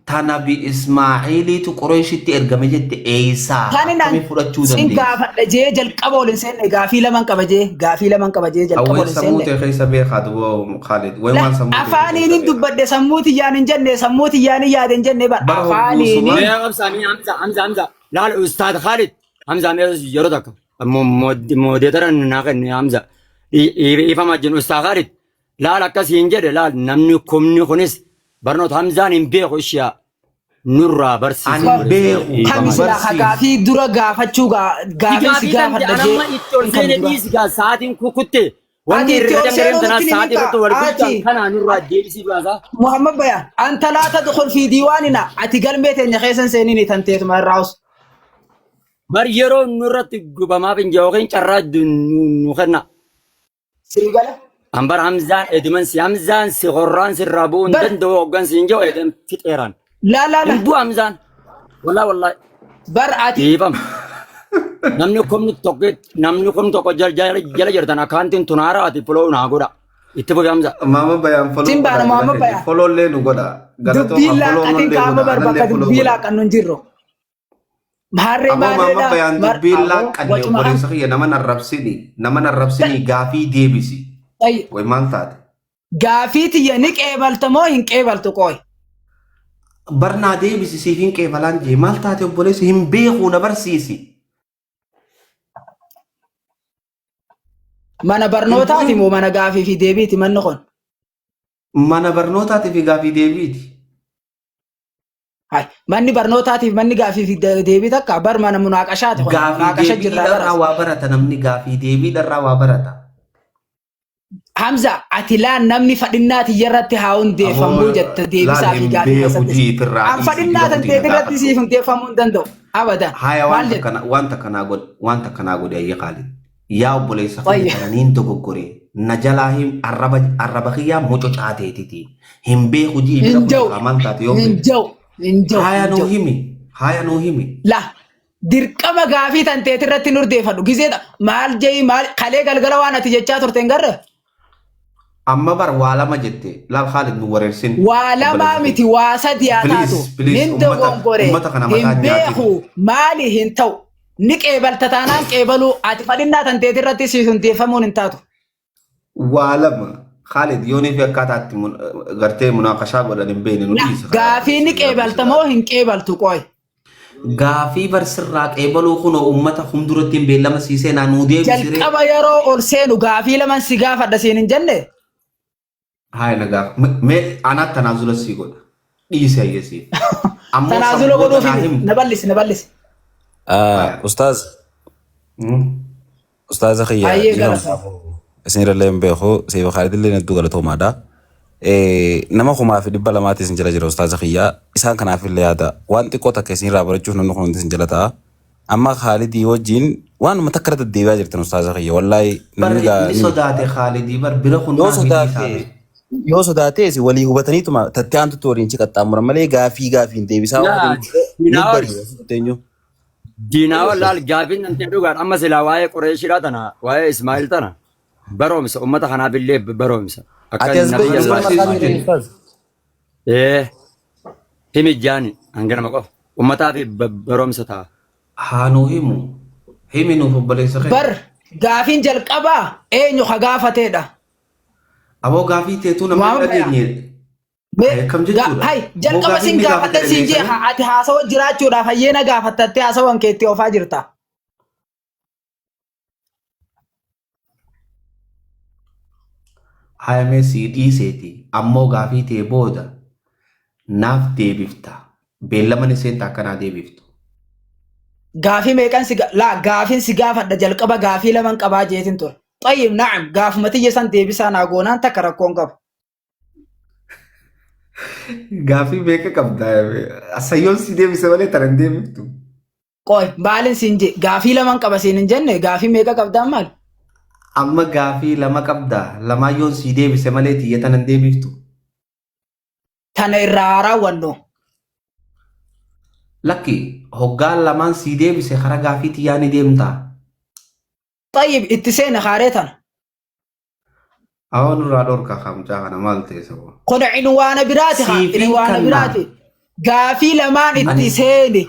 Ta Nabi Ismaa'iiliitu Qureeshitti ergame jette eeysaa Tani naan akkamiin fudhachuu sin dandeessa? gaafadha jee jalqaba ol hin seenne gaafii laman qaba jee gaafii laman qaba jee jalqaba Awween ol hin sammuu seenne. tee keessa beekaa duba Khalid. Way La waan sammuu teetii afaaniin keessa hin beekaa. dubbadhe sammuu tiyyaan hin jenne sammuu tiyyaan hin yaade hin jenne bar Bara hogguusuma afaaniin Mee obsa mee Hamza Hamza Hamza laal Ustaad Khalid Hamza mee yeroo takka moodeetara naa kenne Hamza ifama wajjin Ustaad Khalid laal akkasiin jedhe laal namni kumni kunis Barnoota Hamzaan hin beeku ishiyaa nurraa barsiisi Ani hin beeku. Dhiifama. Kami silaa ka Barsiisi. gaafii dura gaafachuu gaafii si Gaafii kan gaafadha jedhan jee amma itti ol hin kan seene dura. dhiisi gaa sa'aatiin kukutte wanni Ati itti irra ol seenuu dangareen tanaa nutti ni sa'aatii himta. irratti wal Ati bulchan kanaa nurraa deebisii baasaa. Muhammad Bayan anta laa tadkhul fi diiwaanina ati galmee teenya keessa hin seenini tan teetuma irraa us. Bar yeroo nurratti gubamaaf hin jiru yookiin carraa nu kenna. Sii gala. Ambar Hamzaan ediman si Hamzaan si horraan sirraa bu'uu hin Bar danda'u hoggan si hin jiru edan fixeeraan. laa laa Hin laa bu'u Hamzaan. Wallaahi wallaahi. bar ati Dhiifama. Namni kumni tokko namni kumni tokko jala jala jala jirtan akkaantiin tun haaraati follow naa godha. Itti fufi Hamza. Maama bayaan follow sin godhaa baana jala Muhammad keenya. Bayan Follow illee nu godha. Galatooma dubbiin follow laaqatiin nullee qaama godha. bar Anallee bakka follow dubbii godha. laaqannu hin jirru. Maarree Aboo maama maarreedha bayaan mar dubbiin aboo laaqqanne wacuma obboleessa kiyya nama narrabsini nama narrabsini gaafii deebisi. Ay, Way maal taate? gaafii tiyya ni qeebalta moo hin qeebaltu qooy? Barnaa deebisi siif hin qeebalaan jee maal taate obboleessi hin beekuu na barsiisi. Mana Hin barnootaati bu'in moo mana gaafii fi deebiiti manni kun? mana barnootaatii fi gaafii deebiiti. Hai, manni barnootaatiif manni gaafii fi deebii takka bar mana munaaqashaati kun Gaafii munaaqasha jirraa deebiidharraa baras. waa barata namni gaafii deebiidharraa waa barata. Hamza ati laan namni fadhinnaa tiyya irratti haa hundeeffamuu Aboo jetta laal deebisaa fi hin gaafii beeku keessattis. jii ifirraa An dhiisi fadhinnaa bira tan kutii na teetirratti gaafadhu. siif hundeeffamuu hin danda'u. Abadan. Haya Maal waan jetta? takkana waan takkanaa godhe waan takkanaa godhe ayya Khaalid. Yaa obboleessa kiyya Wayya. tana niin dogoggore na jalaa hin arraba arraba kiyyaa mucucaateetiti hin beeku jii bira Hin kuti jau. kaa maal taate yoo Hin beekte. jau. Hin jau. Haya Hin nuu jau. himi haya nuu himi. La dirqama gaafii tan teetirratti hin hurdeeffadhu. Gizee maal je'i maal kalee galgala waan ati jechaa turte hin garre? Amma bar waa lama jette laal Khaalid nu wareersin Waa lamaa obboleessa miti kiyya. waa sadi haa Please taatu. please Nin ummata dogongore ummata kana hin mataa hin nyaatin. beeku maali hin ta'u. Ni qeebalta taanaan qeebaluu ati fadhinnaa tan teetirratti siif hundeeffamuun hin taatu. Waa lama Khaalid yoonii fi akkaataa itti gartee munaaqashaa godhan hin beekne nu La dhiisi karaa gaafii ni obboleessa kiyya rabbi qeebalta moo sodaadhu. hin qeebaltu qoy. Gaafii bar sirraa qeebaluu kunoo ummata fuulduratti hin beellama sii seenaa nuu deebisi ree. Jalqaba yeroo ol seenu gaafii laman si gaafadha siin hin jenne. Haaya na gaafa. Mee anaa tanaazula sii godha. Dhiisi hayyee siif. Ammoo san Tanaazula booda godhuuf naa himi. himta. Na bal'isi na bal'isi. Haaya. Ustaaz, ustaaza kiyya Hayyee dhiifama galatoom. isinirallee hin beeku siif Khaalidillee hedduu galatoomaadha. Nama 2,200 isin jala jira ustaaza kiyya isaan kanaafillee yaada waan xiqqoo takka isinirraa barachuuf namni kun hundi isin jala ta'a. Amma Khaalidii wajjin waanuma takka irra deddeebi'aa jirtan ustaaza kiyya wallaahi Bar namni gaa ni ni sodaate Khaalidii bar bira yoo kunnaa fi dhiisaa sodaate bee. yoo sodaatees walii hubataniituma tattee aantutti waliin si qaxxaamuran malee gaafii gaafiin deebisaa waan Laa adeemtu ni diinaa ol bari'a sitti eenyu. diinaa ol laal gaafiin nan ta'e dhugaadha amma silaa waa'ee Qureeshiidhaa tana waa'ee Ismaa'il tana baroomsa ummata kanaaf illee baroomsa akka Ati as bahi nabiyya Mana Usman Allah barsiisu Khan Ismaa'il jedhe. Ustaz. ee himi jaani hanga nama qofa ummataaf baroomsa ta'a. Haa nuu himu. Himi nuuf obboleessa keenya. Bar gaafiin jalqabaa eenyu ka gaafateedha. Aboo gaafii teetuu namni hin Muhammad Bayaa. dhageenye. Mee Ay, akkam ga, jechuudha? hay Aboo jalqaba gaafii sin inni gaafate gaafadhan siin jee dhageessanii? ati haasawa jiraachuudhaaf hayyeena gaafattattee haasawan keetti oofaa jirta. Hayamee sii dhiiseeti ammoo gaafii tee booda naaf deebifta. Beellama ni seenta akkanaa deebiftu. Gaafii meeqan si laa gaafiin si gaafadha jalqaba gaafii laman qabaa jeetin ture. Xayyib na'am gaafuma tiyya san deebisaa naa goonaan takka rakkoon qabu. Gaafii meeqa qabda? Asayyoon si deebise malee tana hin deebiftu. Qoy maalin siin jee gaafii laman qaba siin hin jenne gaafii meeqa qabdaan maal? Amma gaafii lama qabda. Lamaan yoon sii deebise malee tiyya tana hin deebiftu. Tana irraa haa raawwannu. Lakki hoggaan lamaan sii deebise karaa gaafii tiyyaa ni deemtaa. Xayyib itti seena kaaree tana. Awwa nurraa dhorkaa kaa mucaa kana maal ta'e sababa. Kun cinwaana biraati haa Siifin cinwaana kannaa. biraati. Gaafii lamaan itti Ani seeni.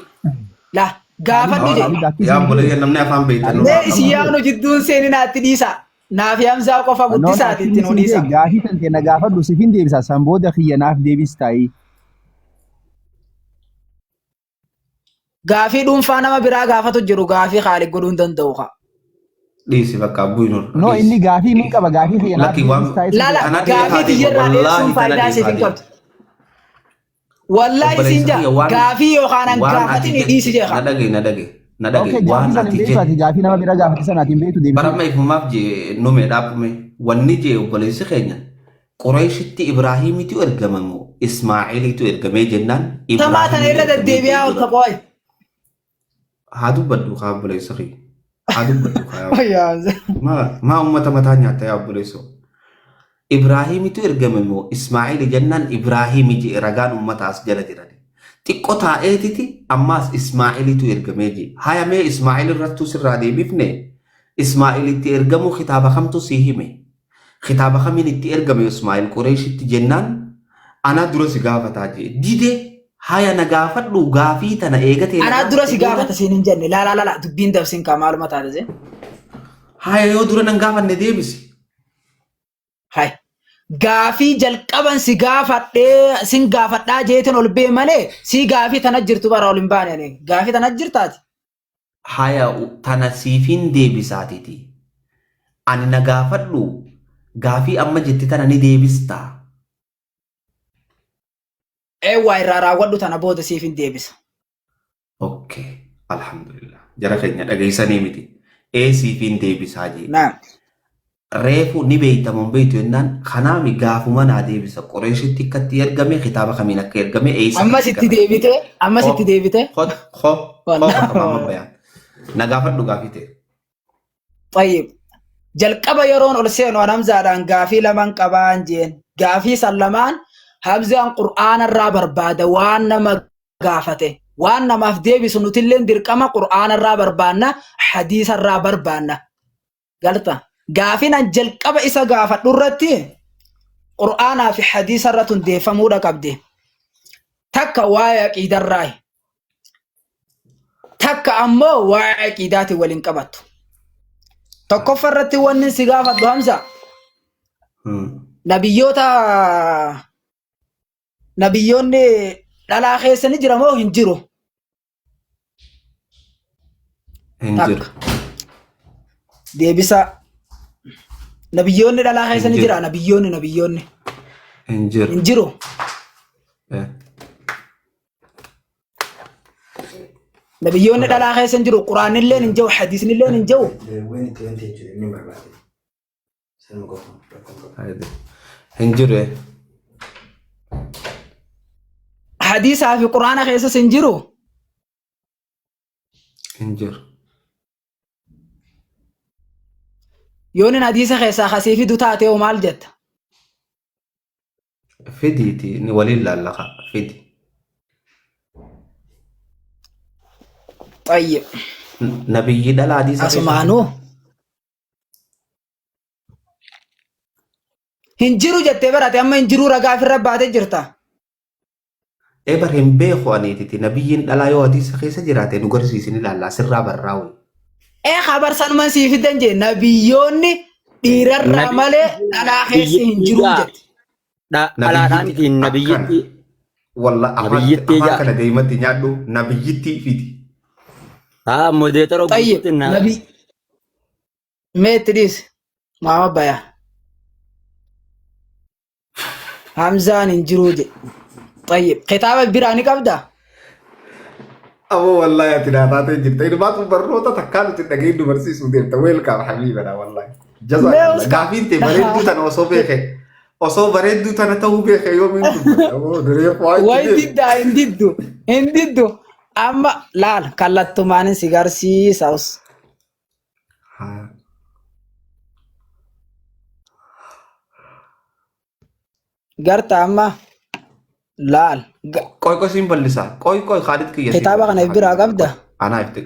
La gaafadhu Yaa jedhe. yaa obboleeyyan namni afaan beektan Mee nurraa isin qaba. yaanu jidduun seeni naatti dhiisa. Naaf Hamzaa qofa No, guddisaati akkin itti nuu isin dhiisa. jee gaafii tan ta'e na gaafadhu siif hin deebisa. San booda kiyya naaf deebis taa'ii. Gaafii dhuunfaa nama biraa gaafatu jiru gaafii Khaaliq godhuu hin danda'u kaa. Dhiisi bakka abbuu hin No, dhiisi. inni gaafii min qaba gaafii kiyya naaf Lakki waan deebis taa'ii san Lala jedha. tana gaafii dheekaa deema tiyyarraa dheessuun wallaahi tana faayidaa siif dheekaa hin deema. qabdu. Wallaahi siin Obboleessa jaa kiyya waan gaafii yookaan an waan ati gaafatin dhiisi jette jeeqa. na dhagaye na dhagaye na Okay, dhagaye waan gaafii san hin ati beektu ati jette gaafii nama bira gaafate sana ati hin beektu deebisuu. Bara amma ifumaaf jee nume dhaabme wanni jee obboleessi keenya Qureeshitti Ibraahimitu ergame moo Ismaa'ilitu ergamee jennaan Tamaa tana Ibraahimii irra ergamee jee deddeebi'aa ol dura. tapho'ay. Haa dubbadhu kaa obboleessa kiyya. Haa dubbadhu kaa yaa Wayyaa. maa maa uummata mataa nyaatta yaa obboleessoo. Ibraahimitu ergame moo Ismaa'ili jennaan Ibraahimi jee ragaan uummata as jala jiran. Xiqqoo taa'eetiti ammaas Ismaa'ilitu ergamee jee. Haya mee Ismaa'il irrattuu sirraa deebifne Ismaa'ilitti ergamuu kitaaba kamtu sii hime? Kitaaba kamiin itti ergame Ismaa'il Qureeshitti jennaan anaa dura si gaafataa jee. Dide haya na gaafadhu gaafii tana eegatee na Anaa dura gaafatte si booda gaafata siin hin jenne. Lala lala dubbiin dabsin kaa maaluma taate see. haya yoo dura nan gaafanne deebisi. Hai. Gaafii jalqaban si gaafadhee sin gaafadhaa jeetiin ol bee malee si gaafii tana jirtu bara ol hin baane ani. Gaafii tana jirtaati. Haya tana siifin deebisaatiti. Ani na gaafadhu gaafii amma jette tana ni deebistaa. Eewwaa irraa raawwadhu tana booda siif hin deebisa. Okay. Alhamdulillah. Jara keenya dhageessanii miti. Ee siifin deebisaa jee. Naam. Reefu ni beeytamu hin beeytu jennaan kanaami gaafuma naa deebisa. Qureeshitti akka itti ergame kitaaba kamiin akka ergame eessa akka Ammas itti itti katabame. deebitee ammas Ho itti deebitee. ho ho ho Wallah. bakka maama bayaan. Na gaafadhu gaafii ta'e. Tayyib. Jalqaba yeroon ol seenu an Hamzaadhaan gaafii lamaan qabaan jeen. Gaafii san lamaan Hamzaan Qur'aana irraa barbaada waan nama gaafate. Waan namaaf deebisu nutilleen dirqama Qur'aana irraa barbaanna, hadiisa irraa barbaanna. Galta. Gaafiin an jalqaba isa gaafadhu irratti Qur'aanaa fi hadiisa irratti hundeeffamuudha qabdi. Takka waa'ee aqiidarraayi. Takka ammoo waa'ee aqiidaatiin waliin qabattu. Tokkoffaa irratti wanni si gaafadhu Hamza nabiyyoota nabiyyoonni dhalaa keessa ni jira moo hin jiru? Hin jiru. Takka deebisa nabiyyoonni dhalaa keessa Hin ni jiru. jira nabiyyoonni nabiyyoonni Hin jiru. hin jiru. Eh. Nabiyyoonni dhalaa keessa hin jiru. Quraanilleen hin jiru. Hadiisnilleen hin jiru. Hin jiru. eh. Hadiisaa fi quraana keessas hin jiru. Hin jiru. Yoon hin hadiisa keessaa kasii fidu taate hoo maal jetta? Fidiiti ni waliin laallaka fidi. Xayyib. Nabiyyi dhala hadiisa keessa fidi. Asumaanuu hin jiru jettee barate amma hin jiruu ragaa ofirra baatee jirta. Ebar hin beeku aniititi nabiyyiin dhalaa yoo hadiisa keessa jiraate nu garsiisi ni laallaa sirraa barraa wayi. Ee habar sanuman sii fidan jee nabiyyoonni dhiirarraa malee dhalaa keessa hin Nabiyyitti jiruu jaa jette. dhalaadhaa Nabiyyitti miti akkana. nabiyyitti Walla afaan nabiyyitti afaan jaa. kana deematti nyaadhu nabiyyitti fidi. Haa modeetara Xayyib guututti na nabi mee itti dhiisi maama bayaa. Hamzaan hin jiruu jedhe. Xayyib. Kitaaba biraa ni qabdaa? Aboo wallahi ati naa taatee jirta. Ilmaatu barnoota takkaa nuti dhageen nu barsiisuu deemta. Welcome habiibana wallahi. Mee Jazakallah. usta. Gaafiin tee bareedduu tana osoo beeke. Osoo bareedduu tana ta'uu beeke yoomiin dubbata. Aboo diree waa itti Way deemi. diddaa hin diddu. Hin diddu. Amma laal kallattumaanin si garsiisa us. Haa. Garta amma laal. Qoy qoy siin bal'isa. Qoy qoy Khaalid kiyya siin Kitaaba kana bal'isa biraa habiibana. qabda. Qoy. Anaa ifti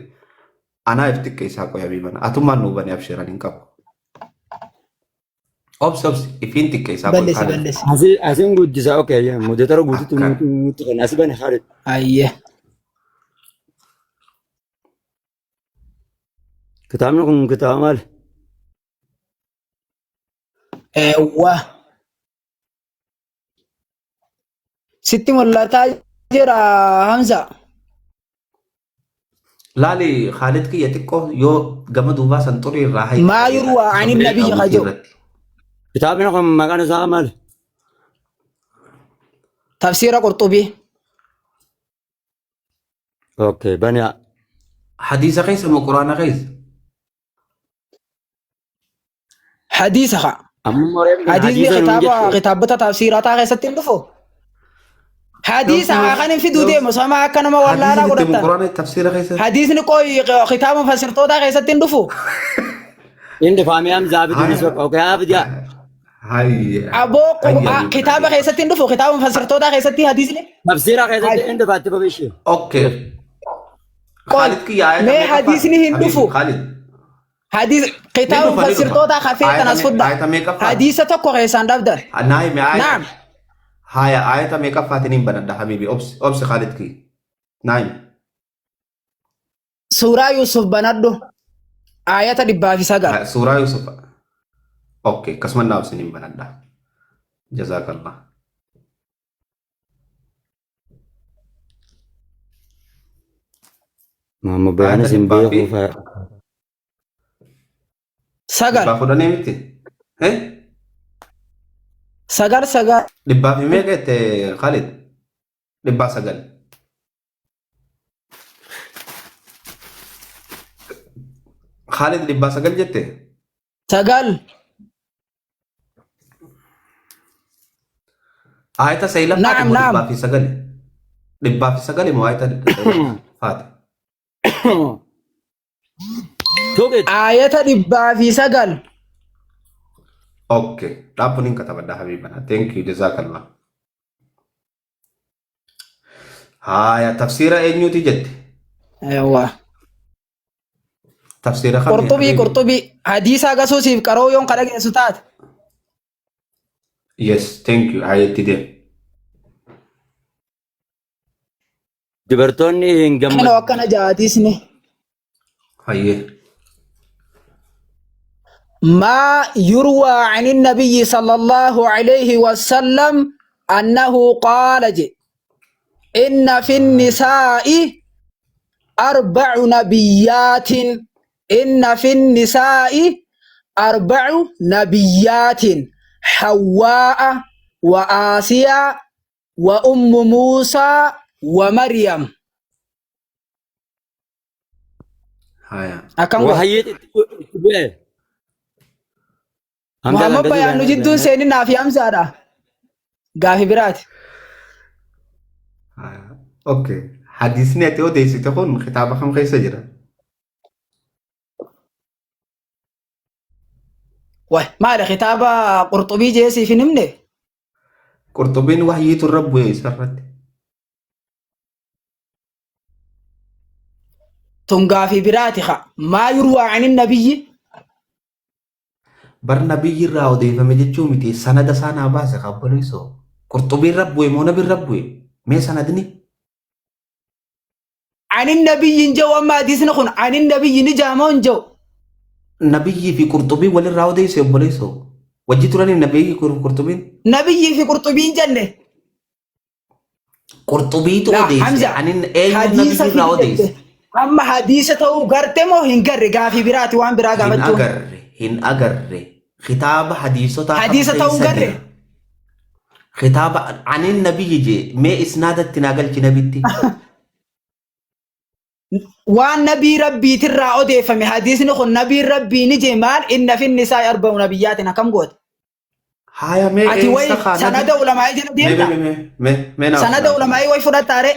anaa ifti keessaa qoy habiibana. Atummaan nuu bani abshiran hin qabu. Obsi obsi ifiin xiqqeessaa qoy Balleessi Khalid. balleessi. Asii asiin guddisaa okay moderator guutuutti Akkana. nutti kenna asi bane Khalid. Ayyee. Kitaabni kun kitaaba maali? Eewwa. Sitti mul'ataa jira Hamza. Laali Khaalid kiyya xiqqoo yoo gama duubaa san xurii irraa hayte Maa yurwaa ani nabiyyi daawwitii kaja'u. irratti. Kitaabni kun maqaan isaa maali? Tafsiira Qurxubii. Okay bane Hadiisa keessa moo quraana keessa? Hadiisa haa. Amma moreen kun Hadiisni hadiisa nuun kitaaba jette. kitaabota tafsiirataa keessatti hin dhufu. Hadiisa haa kan hin fiduu deemu sama akka nama Hadiisa wallaalaa jette moo godhatan. quraana tafsiira keessa? Hadiisni qoy kitaaba mufassirtootaa keessatti hin dhufu. Inni faamii Hamzaa fiduu ni soqa. Okay haa fidiyaa. Hayya. Aboo Hayya qur'aa kitaaba keessatti hin dhufu kitaaba mufassirtootaa keessatti hadiisni. Tafsiira keessatti inni faatti babeeshee. Okay. Qoy Khaalid kiyya ayata mee meeqaffaa? hadiisni hin Habibi dhufu. Khaalid. Hadiis Ni kitaaba dhufa ni dhufa. mufassirtootaa kafee Ayata tanas fudhaa. ayata meeqaffaa? Hadiisa tokko keessaan dhabdan. Naa himi ayata. Naam. Haya ayata meeqaffaatiin hin banadha habibi. Obsi obsi Khaalid kiyya. Naa himi. Suuraa Yuusuf banadhu. Ayata 109. Haya, Suuraa Yusuf. Okay, akkasuma naa obsin hin banadha. Jazaakallah. Muhammad Bayaanis Ayata hin dhibbaa fi beeku fa'a. Sagal. dhibbaa fudhanii miti. Eh? Sagal sagal. Dhibbaa fi meeqa jette Khalid? 900. Khalid 900 jette? Sagal. Ayata saylaffaati Naam moo naam. 109? 109 moo ayata saylaffaati? Tuqit. Ayata 109. Okay. Dhaabbuun hin katabadha habiibana. Thank you. Jazakallah. Haaya tafsiira eenyuuti jette? Eewwa. Tafsiira kamii Qurxubii habiibi? qurxubii hadiisa agasuu siif qaroo yoon ka dhageessu taate. Yes, thank you. Haaya itti deem. Dubartoonni hin Kinoo gammadu. akkana ja'a hadiisni. Hayyee. ما يروى عن النبي صلى الله عليه وسلم أنه قال جي إن في النساء أربع نبيات إن في النساء أربع نبيات حواء وآسيا وأم موسى ومريم Haaya. أكم قول Wahayyiit itti bu'e. Hamzaan محمد akkasii بيان bayanaa جدون bayanaa. سيننا في أمزادة قافي برات Haaya. Okay. Hadiisni ati odeessite kun kitaaba kam keessa jira? Wai maali kitaaba qurxubii jeesiif hin himne? Qurxubiin wahyiitu irra bu'e isarratti. Tun gaafii biraati haa. Maa yurwaa ani nabiyyi? Bar nabiyyi irraa odeeffame jechuu miti sanada isaa naa baase kabboleessoo. Qurxubiin irra bu'e moo nabi irra bu'e? Mee sanadni? Ani nabiyyi hin jedhu amma hadiisni kun ani nabiyyi ni jaamoo hin jedhu. Nabiyyii fi qurxubiin walirraa odeesse obboleessoo. Wajji turanii nabiyyi qurxubiin? Nabiyyii fi qurxubii hin jenne. Qurxubiitu Laa odeesse. Hamza Ani eenyuun hadiisa nabiyyi irraa fidi jette. odeesse? Amma hadiisa ta'uu garte moo hin garre gaafii biraati waan biraa Hin gaafachuun. agarre, hin agarre. Kitaaba hadiisotaa kam Hadiisa ta'uu keessa garre. jira? Kitaaba ani nabiyyi jee mee isnaadatti naa galchi nabitti. Waan nabii rabbiitirraa odeeffame hadiisni kun nabii rabbii ni jee maal inna fi nisaa arba'u nabiyyaatiin akkam goote. Haaya mee Ati wayi eessa kaa nabi? sanada ulamaa'ii jala Mee deemta. mee mee mee mee naa Sanada obsi ulamaa'ii wayi fudhattaare.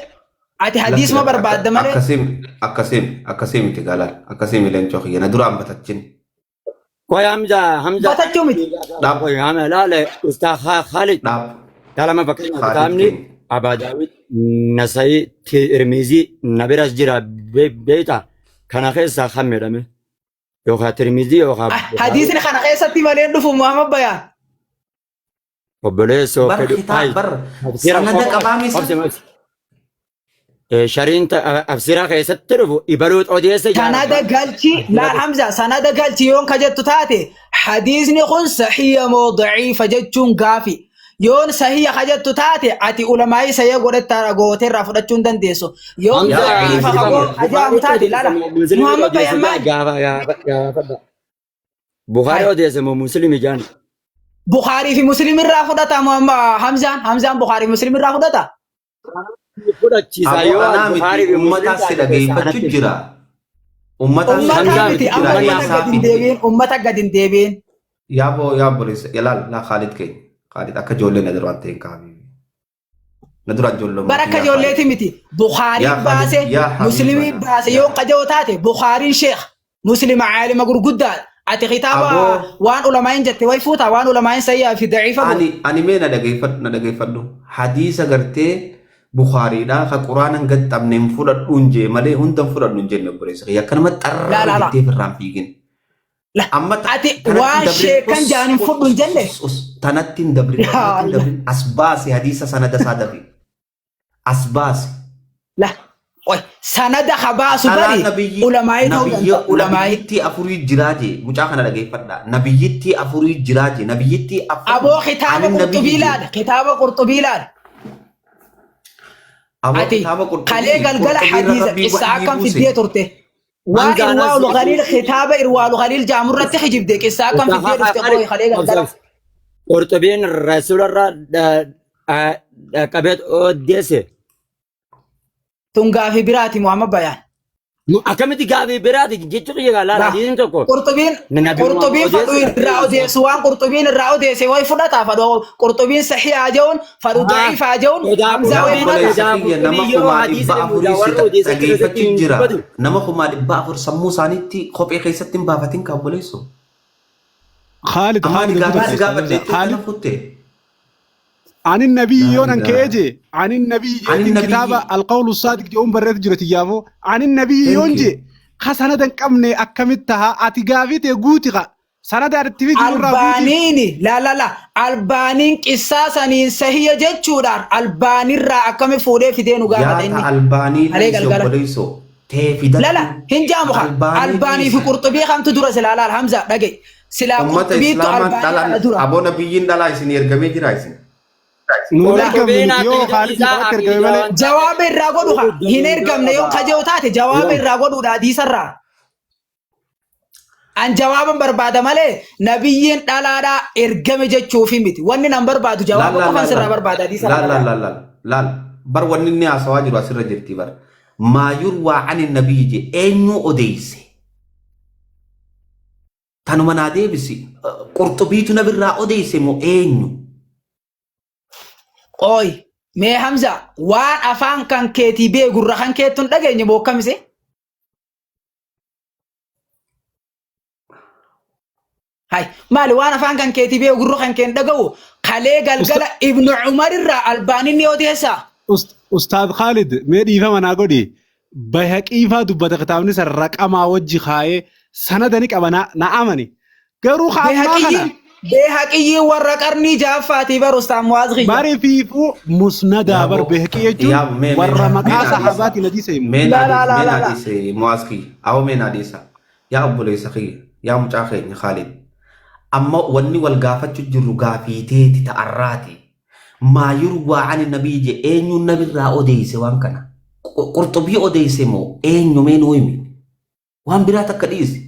Ati Lakki hadiisuma lakki akka barbaadda malee. akkasii akkasii akkasii miti galaan akkasii mi leencoo kiyya na duraan batachin. Qoy Hamza Hamza. Batachuu miti. Dhaab Qoy Hamza laale Ustaaz Khalid. dhaab Kalama fakkeenyaaf Khalid kitaabni keenya. Abaa Daawit Nasayii Tirmizii na biras jira beekta kana keessaa kan jedhame. Yookaan Tirmizii yookaan Bukhaarii. Hadiisni kana keessatti malee hin dhufu Muhammad Bayaan. Obboleessoo Bar fedhu. kitaab bar Tafsiira sanada qabaamisa. obsi obsi. Shariin tafsiira keessatti dhufu ibaluut odeessa Sanada galchi laa Hamza sanada galchi yoon ka jettu taate hadiisni kun sahiya moo daciifa jechuun gaafi. Yoon sahiya ka jettu taate ati ulamaa'ii sahiya godhatta gooteerraa fudhachuu hin dandeessu. Yoon Hamza daciifa Yaa ka ajaamu taate laala. Muhammad Bayaan maali? Gaafa gaafadha. Bukhaarii Hai. odeessa moo Muslim jaan. Bukhaarii fi Muslim irraa fudhata Muhammad Hamzaan Hamzaan Bukhaarii fi Muslim irraa fudhata. Fudhachiisa Aboo yoo anaa miti Bukhaarii fi Muslim ummataas si taate dhageeffachuu sanatti. jira. Ummataas si Ummataa Hamzaa miti miti amma jira ummata eessaa gadi hin fidde. deebiin ummata gadi hin deebiin. Yaaboo yaabboleessa ilaal laa Khaalid keenya. Khaalid akka ijoollee na duraan ta'e hin kaa'ame. Na duraan ijoollee Bara akka yaa Khaalid. ijoolleeti miti. Bukhaariin Yaa Khaalid baase, yaa Muslimii Habiibana baase yaa yoo qajoo taate Bukhaariin sheekh Muslima caalima gurguddaadha. Ati kitaaba Aboo waan ulamaa'in jette way fuuta waan ulamaa'in sayyaa fi daciifa godhu. ani ani mee na dhageeffadhu na dhageeffadhu hadiisa gartee Bukhaariidhaa ka quraanan gaxxamne hin fudhadhuun jee malee hunda hin fudhadhu hin jenne obboleessa kiyya akkanuma Laa xarra laa laa. jettee firraan fiigin. La Amma ati tanatti hin waan dabrin sheekan us jaan hin us fudhu hin us jenne. us us tanatti hin dabrin Yaa tanatti hin Allah. dabrin as baase hadiisa sanada isaa dafi as baase. La oy sanada habaasu Dhalaa bari nabiyyi ulamaa'ii ta'uu nabiyya danda'a ulamaa'ii. nabiyyittii afurii jiraa jee mucaa kana dhageeffadha nabiyyittii afurii jiraa jee nabiyyittii afur Aboo kitaaba anin nabiyyi qurxubii jee laala kitaaba qurxubii laala. aboo Ati kitaaba kalee qurxubii galgala qurxubii irra hadiisa rabbii qissa wahyii akkam buuse fiddee turte. Waan Hamza anas irwaalu khaliil kitaaba irwaalu khaliil jaamurratti hijibde qissa akkam fiddee dhufte qooyi kalee galgala. Qurxubiin rasuularraa qabeet odeesse. Tun gaafii biraati Muhammad Bayaan. Akkamitti gaafii biraati jechuun kiyya laala Laa hadiisni tokko. qurxubiin Nabi Muhammad qurxubiin fadhu odeesse. irraa odeessu waan qurxubiin irraa odeesse way fudhata fadhu qurxubiin sahihaa jechuun fadhu daciifaa jechuun Sodaa Hamzaa yaa way fudhata. obboleessa sodaa kiyya nama qurxubii yeroo kumaa hadiisa dhibba afurii himuudha si warra odeesse keessatti dhageeffachuu hin jira dubbatu. nama 400,000 sammuu isaaniitti kophee keessatti hin baafatin ka obboleesso Khaalid amma ani Khaalid gaafii si kutate gaafadhe jettee Khaalid kana kutte عن النبي laa يون ilaaha كيجي عن النبي ani جيتين nabiyyi كتابة القول الصادق جون بريت جرت يافو عن النبي يون thank you جي خسنة قمني أكملتها أتقافيت قوتها سنة أرتبي جنورا قوتي Albaaniini la la la albaaniin qissaa saniin sahiya jechuudhaan albaanirraa akkami fuudhee fidee nu gaafata yaa ta inni albaanii kalee dhiise galgala. obboleesso tee La la fidadhu hin jaamu haa albaanii albaanii fi dhiise qurxubii kamtu dura silaa laal Hamza dhagaye silaa ummata qurxubiitu islaamaan albaanii dhalaan kana dura. aboo nabiyyiin dhalaa isin ergamee jira isin نور La أرقمني Qurxubiin يو aqiidaan خالد isaa نقرأت أرقمي aqiidaa مالي waan Jawaaba irraa godhu haa hin ergamne yoo kajoo taate jawaaba irraa godhuudha hadiisarraa. An jawaaban barbaada malee nabiyyiin dhalaadhaa ergame jechuufi miti. Wanni nan barbaadu laal jawaaba laal qofan laal sirraa laal barbaada hadiisarraa laal laal laala. laal laal laal bar wanni inni haasawaa jiru asirra jirti bar maa yurwaa ani nabiyyi je eenyu odeeyse tanuma naa deebisi qurxubiitu nabirraa odeeyse moo eenyu Qooyi mee Hamza waan afaan kan keetii beekurra kan keettu hin dhageenye moo akkamise? Hai maali waan afaan kan keetii beekurra kan kee hin dhaga'u kalee galgala Ibnu Umar irraa Albaaniin ni odeessaa. أستاذ خالد ميدي فما نقولي بهقي فا دبت كتابني سر رقم وجه خاي سنة دنيك أبنا نعمني قالوا خا ما خنا Beehaqiyyiin beehaqiyyiin warra qarnii jaaffaatii bar Ustaaz Muwaaz Khiyya. باري فيفو مسندة بر yaaboo بهقي يجون yaabo mee mee ورا mee مقا naa dhiisa صحاباتي ندي سيمو mee La naa la dhiisa la mee la naa la. dhiise muwaaz kiyya awoo mee naa dhiisa yaa obboleessa kiyya yaa mucaa keenya Khaalid amma wanni wal gaafachuu jirru gaafiiteeti ta'arraati maa yurwaa ani nabiyyi je eenyuun nabirraa odeeyse waan kana qurxubii odeeyse moo eenyu mee nuu himi waan biraa takka dhiisi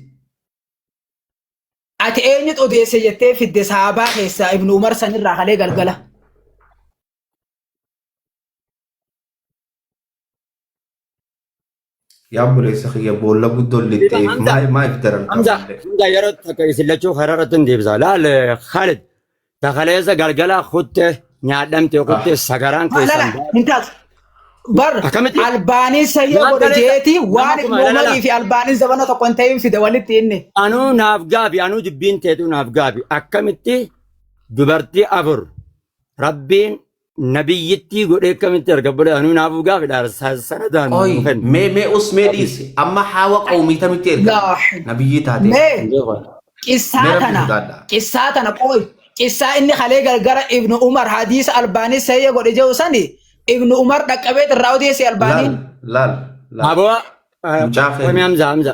Ati eenyutu odeesse jettee fidde sahabaa keessaa Ibnu Umar sanirraa kalee galgala. Yaa obboleessa kiyya boolla guddoo lixxeef Hamza maa if daran Hamza ta'ullee. Hamza yeroo takka isin lachuu karaa irratti hin deebisa. Laal Khalid takaleessa galgala kutte nyaadhamte kutte sagaraan La la keessan baate. hin taatu. Bar Akkamitti Albaaniin sahiha waan godhe kaleessa jeeti nama waan kuma Ibnu la la la Umarii fi Albaaniin zabana tokko hin ta'in fide walitti inni. anuu naaf gaafi anuu dubbiin teetu naaf gaafi akkamitti dubartii afur rabbiin Nabiyyittii godhee akkamitti erga bule anuu naafuu gaafidha sanadaan Qoy nuu kennu. mee mee us mee dhiisi amma haawa qawmii tamitti ergamte Laa nabiyyii taatee mee qissaa mee rabbi tana sodaadha. qissaa tana qoy qissaa inni kalee gargara ibnu umar hadiisa albaanii sayya godhe jedhu sani ibnu umar dhaqqabeet irraa odeesse Laal albaaniin laal laal Aboo mucaa qomi keenya Hamza Hamza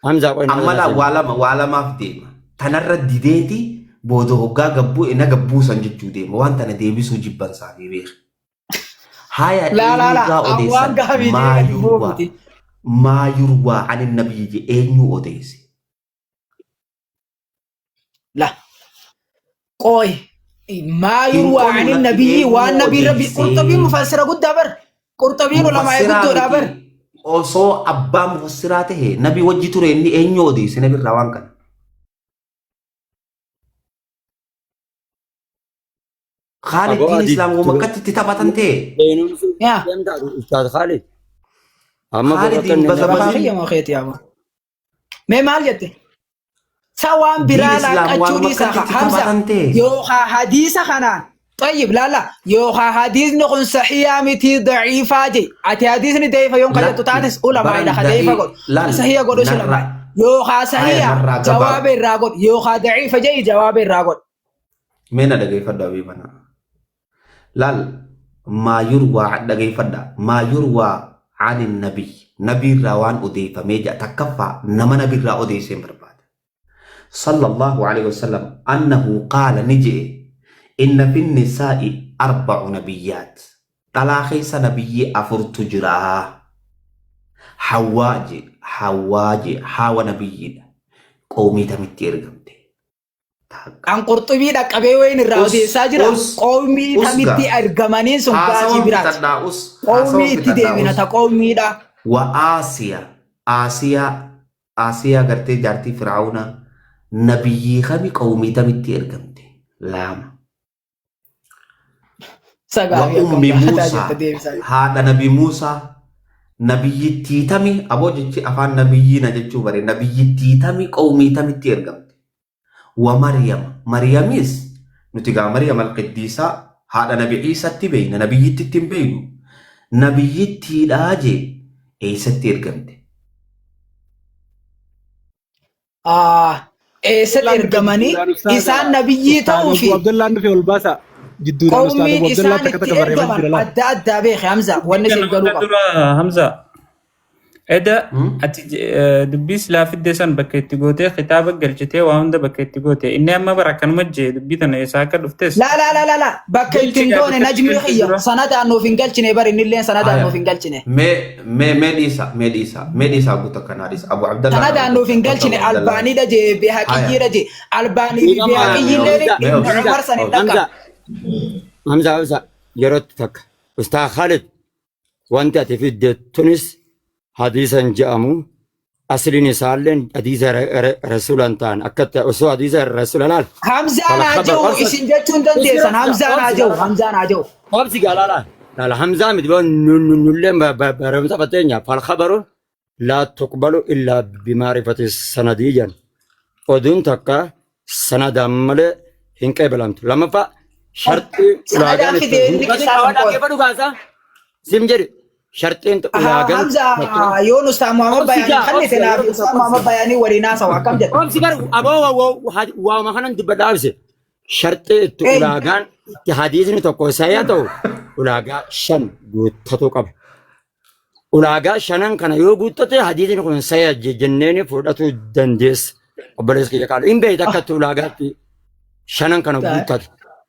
Hamza qomi amma laa waa lama waa lamaaf deema tanarra dideeti booda hoggaa gabbuu ina gabbuusan jechuu deema waan tana deebisuu jibban saafii beeka. Haya laa laa laa eenyurraa an waan odeessan gaabii maa deeman yurwaa buufti maa yurwaa ani nabiyyi je eenyu odeesse. la qoy maa Hin yurwaa qolu ani lakki nabiyyi eenyu waan nabii rabbi qurxabiin odeessee mufassira guddaa bar qurxabiin ulamaa'ee mufassiraa guddoodha bar miti osoo abbaa mufassiraa tahe nabi wajji ture inni eenyu odeesse nabirraa waan kana. Khaalid Aboo diin ati islaam wama akkatti itti taphatan ta'e. Beenumsi yaa deemta Ustaaz Khaalid. Amma Khaalid borokkan hin nama bakka bazabazin kiyya moo keeti yaa mee maal jette sa waan diin biraa islaam laaqqachuu waanuma dhiisa akkatti itti hamza taphatan ta'e. yookaa hadiisa kanaan طيب لا لا yookaa hadiisni kun sahiyaa miti daciifaa je ati hadiisni daciifa yoon kajettu Lakki taates ulamaa'idha baran ka daciifa da'ii godhu laal sahiya godhus narra ulamaa'idha yookaa haya sahiya narraa gabaa jawaaba irraa godhu yookaa daciifa je'i jawaaba irraa godhu mee na dhageeffadhu abiibana. Laal maa yurwaa dhageeffadha maa yurwaa ani nabii nabiirraa waan odeeffamee jedha takkaffaa nama nabiirraa odeessee hin barbaada. Sallallahu alaihi wasallam annahu qaala ni je'e inna fi nisaa'i arba'u nabiyyaat dhalaa keessa nabiyyii afurtu jira. Hawwaa je hawwaa je haawa nabiyyiidha. Qawmii tamitti ergamte. Takka. An qurxumii dhaqqabee wayin irraa Us odeessaa jira. us Qawmii us tamitti gaa ergamaniin sun gaafii haasawan biraati. fixadhaa us Qawmii haasawan itti fixadhaa deebina us ta qawmiidha. wa Aasiya Aasiyaa Aasiyaa gartee jaartii Fir'aawna nabiyyii kami qawmii tamitti ergamte laama. Wa Sagaafii akkam ummi gaafataa Muusaa jirta deebisaa. haadha nabi Muusaa nabiyyittii tami aboo jechi afaan nabiyyii na jechuu bare nabiyyittii tami qawmii tamitti ergamte. Wa Maryam Maryamis nuti gaa Maryam alqiddiisaa haadha nabi Iisatti beeyna nabiyyittitti hin beeynu nabiyyittiidhaa jee eessatti ergamte. Ah, eessatti Abdullaan dhufe ergamanii jidduudhaan ustaaza isaan nabiyyii ustaaza ta'uu Abu fi Abdullaan dhufe ol baasa jidduudhaan ustaaza qawmiin Abu Abdullaan isaan takka itti takka barreeffama ergaman jira laal. adda addaa beeke Hamza wanni Kana siif galuu hunda qabu. dura Hamza. Eda Hmm? ati dubbii silaa fidde san bakka itti gootee kitaaba galchitee waa hunda bakka itti goote. Inni amma bara akkanuma jee dubbii tana eessaa akka dhuftes. Laa laa laa laa laa bakka Galchi itti hin gaa goone bakka itti najmii galchi kiyya dura. sanadaan nuuf hin galchine bari innilleen sanadaan Haya. nuuf hin galchine. Mee mee mee dhiisa mee dhiisa mee dhiisa guuta kanaa dhiisa Abu Abdallah nama Sanadaan nuuf gocha hin gocha galchine Abu Abdallah. albaaniidha jee Haya. beehaqiyyiidha jee albaanii fi Dhiifama Haya mee beehaqiyyiilleen obsi Hamza mee ibnu obsi Umar san hin obsi. Hamza dhaqqabne. Hamza Hamza yerootti takka Ustaaz Khalid wanti ati fidde tunis hadiisa hin jedhamu asliin isaalleen hadiisa rasuula hin ta'an akkatti osoo hadiisa rasuula laal Hamzaan haa falkhabar jiru obsa isin jechuun dandeessan Hamzaan haa jiru Hamzaan haa jiru. obsi gaa laala laala Hamzaa miti nulleen barumsa fatteenya falkhabaru laa tuqbalu illaa bimaarifati sanadii jedhan oduun takka sanadaan malee hin qeebalamtu. Lammaffaa sharxii Sanadaan ulaagaan fide itti inni dubbatin qisaa qaba san qoy. dhaggeeffadhu kaasaa sim jedhi sharxiin Haa ulaagaan Hamza takka yoon Ustaaz Muhammad obsi Bayaanii gaa kannite obsi naaf yeroo Ustaaz takka Muhammad obsi Bayaanii waliin haasawa akkam jedha. obsi bar aboo waama kanan dubbadha obsi sharxii itti Eenyu? ulaagaan itti hadiisni tokko isa ta'u ulaagaa shan guuttatuu qaba. Ulaagaa shanan kana yoo guuttate hadiisni kun saya jenneeni fudhatuu dandeessa. Obboleessa kiyya qaali. Hin beekta akkatti ulaagaatti shanan kana guuttate.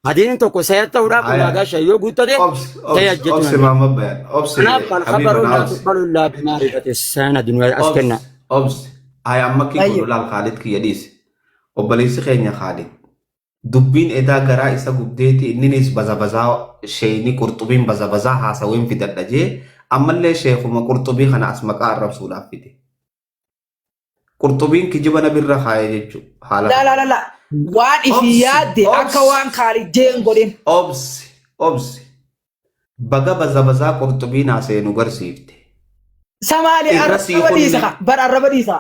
Hadiisni tokko saya ta'uudhaaf Haya. ulaagaa shan yoo guuttate Obsi saya obsi jechuu obsi dandeessa. Muhammad Bayan obsi Kanaaf Habiba alkhabaru na laa obsi tuqbalu illaa bimaarifati sanadi nu as kenna. obsi obsi. Haya amma kii godhu Tayyib. laal Khaalid kiyya dhiisi. Obboleessi keenya Khaalid. Dubbiin edaa garaa isa gubdeeti inninis bazabazaa sheeyni qurxubiin bazabazaa haasaween fidadha jee ammallee sheekuma qurxubii kana as maqaa arrabsuudhaaf fide. Qurxubiin kijiba nabirra kaayee jechuu haala La la kanaan. la la waan ifi Obsi yaadde akka obsi waan Khaalid jeen godhin. obsi obsi baga bazabazaa qurxubiin haasa'e nu garsiifte. Samaali Irra sii arraba dhiisa kunne ka bar arraba dhiisa.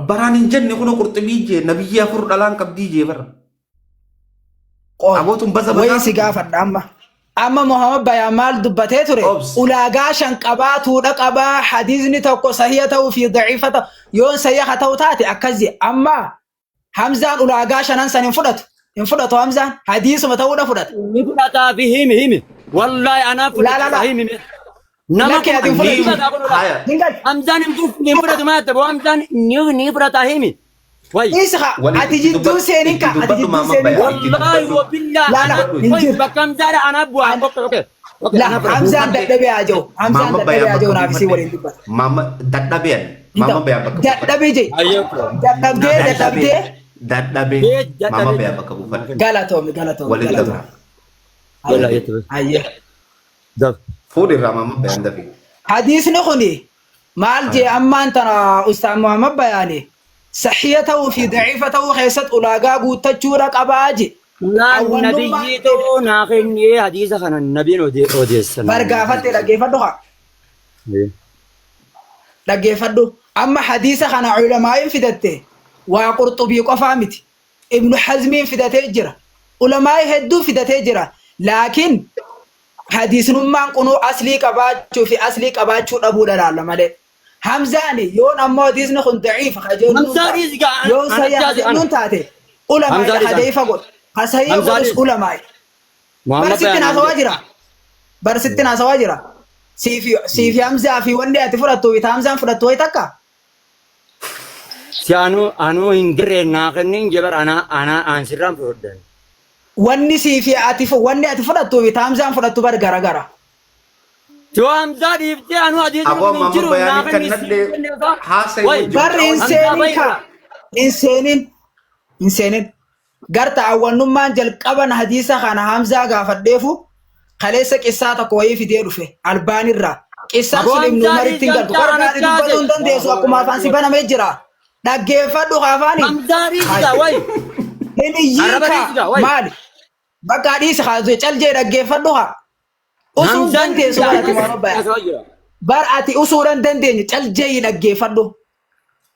baraan hin jenne kun qurxubii jee nabiyyi afur dhalaan qabdii jee bara. Qoy Abootun wayi bazabazaa si miti. gaafadha amma. Amma Muhammad Bayaan maal dubbatee ture? Obs. Ulaagaa shan qabaatuudha qabaa hadiisni tokko sahiha ta'uu fi daciifa ta'u yoon sahiha ta'u taate akkas jedhe. Amma Hamzaan ulaagaa shanan san hin fudhatu. Hin fudhatu Hamzaan hadiisuma ta'uudha fudhata. Ni fudhataa fi himi himi. Wallaahi anaa Laa laa fudhata laa. himi. Nama Lakki ati hin kuma ni fudhatu. fudhataa kun ola. Haya. Hin galchu. Hamzaan hin fudhatu hin fudhatu maal ta'e Hamzaan ni ni fudhataa himi. Wayi. Dhiisi haa Wali ati itti jidduun dubbadhu seenin itti ka ati dubbadhu jidduun maamma seenin ka. bayaan itti Wallaahi dubbadhu. wabillaa Laa laa anaa Dubbadhu hin wayi jiru. bakka Hamzaadha anaa bu'aa. An Okay okay. Okay la anaa fudhatu. Hamzaan Buufadhe dadhabee haa jiru. Hamzaan maamma dadhabee bayaan haa jiru bakka naaf isii buufadhe. waliin dubbata. Maamma dadhabeen Hin maamma ta'u. bayaan bakka buufadhe. Dadhabee jee. Ayyee okay. Dadhabdee Dadhabee dadhabdee dadhabee Bee maamma dadhabee. bayaan bakka buufadhe. galatoomi galatoomi Walitti galatoomi. dabra. Yalla Hayyee yetu. hayyee. Dab. Fuudhi irraa maamma bayaan dafii. Hadiisni kuni maal jee ammaan tana Ustaaz Muhammad Bayaani sahiha ta'uu fi daciifa ta'uu keessatti ulaagaa guuttachuudha qabaa je. Naan Awwannummaan nabiyyii ta'uu naa kennee hadiisa kana nabiin odeessan. bar gaafatte dhaggeeffadhu haa dhaggeeffadhu. Amma hadiisa kana ulamaa'iin fidatte waa qurxubii qofaa miti. Ibnu Hazmiin fidatee jira. Ulamaa'ii hedduu fidatee jira. Laakiin hadiisnummaan kunuu aslii qabaachuu fi aslii qabaachuu dhabuudha laalla malee. Hamzaani yoon ammoo hadiisni kun daciifa ka jennuun Hamzaa taate dhiisi gaa yoon anatti sahiha ka haase ana. jennuun taate Hamzaa ulamaa'idha dhiisi ka ana. daciifa godhu. Ka sahiha Hamzaa godhus dhiisi. ulamaa'i. Bar Muhammad sittin Bayaan haasawaa jira. Bar sittin haasawaa jira. Siifi Hamzaa fi wanni ati fudhattu fi Hamzaan fudhattu wayi takka. Si anuu anuu hin garree naa kennin jebar anaa anaa aan sirraan fudhadhan. Wanni siifi ati wanni ati fudhattu fi Hamzaan fudhattu bar gara gara. Yoo Hamzaa dhiiftee anuu hadiisni Aboo kun hin maamma jiru naa bayaanii kenni kan siif nadhee kenne isaa. haasa'e Wayi wajjin Bar hin mucaa Hamzaa seenin bayi ka. Hin seenin. Hin seenin. Garta awwannummaan jalqaban hadiisa kana Hamzaa gaafadheefu kaleessa qissaa tokko wayii fidee dhufe albaanirraa. Qissaan Aboo sun Ibnu Hamzaa Umaritti dhiisi hin galtu. Hamzaa Barbaade anatti dubbatuu hin haase. dandeessu akkuma afaan si banamee jira. Dhaggeeffadhu afaani. Hamzaa dhiisi gaa wayi. Hin iyyiin Arraba kaa dhiisi gaa wayi. maali? Bakka dhiisi haa cal jee dhaggeeffadhu haa. Usuu hin Hamzaan dandeessu dhiisi bar ati gaa Muhammad Bayaan. haasawaa jira. Bar ati usuudhaan dandeenye cal jee dhaggeeffadhu.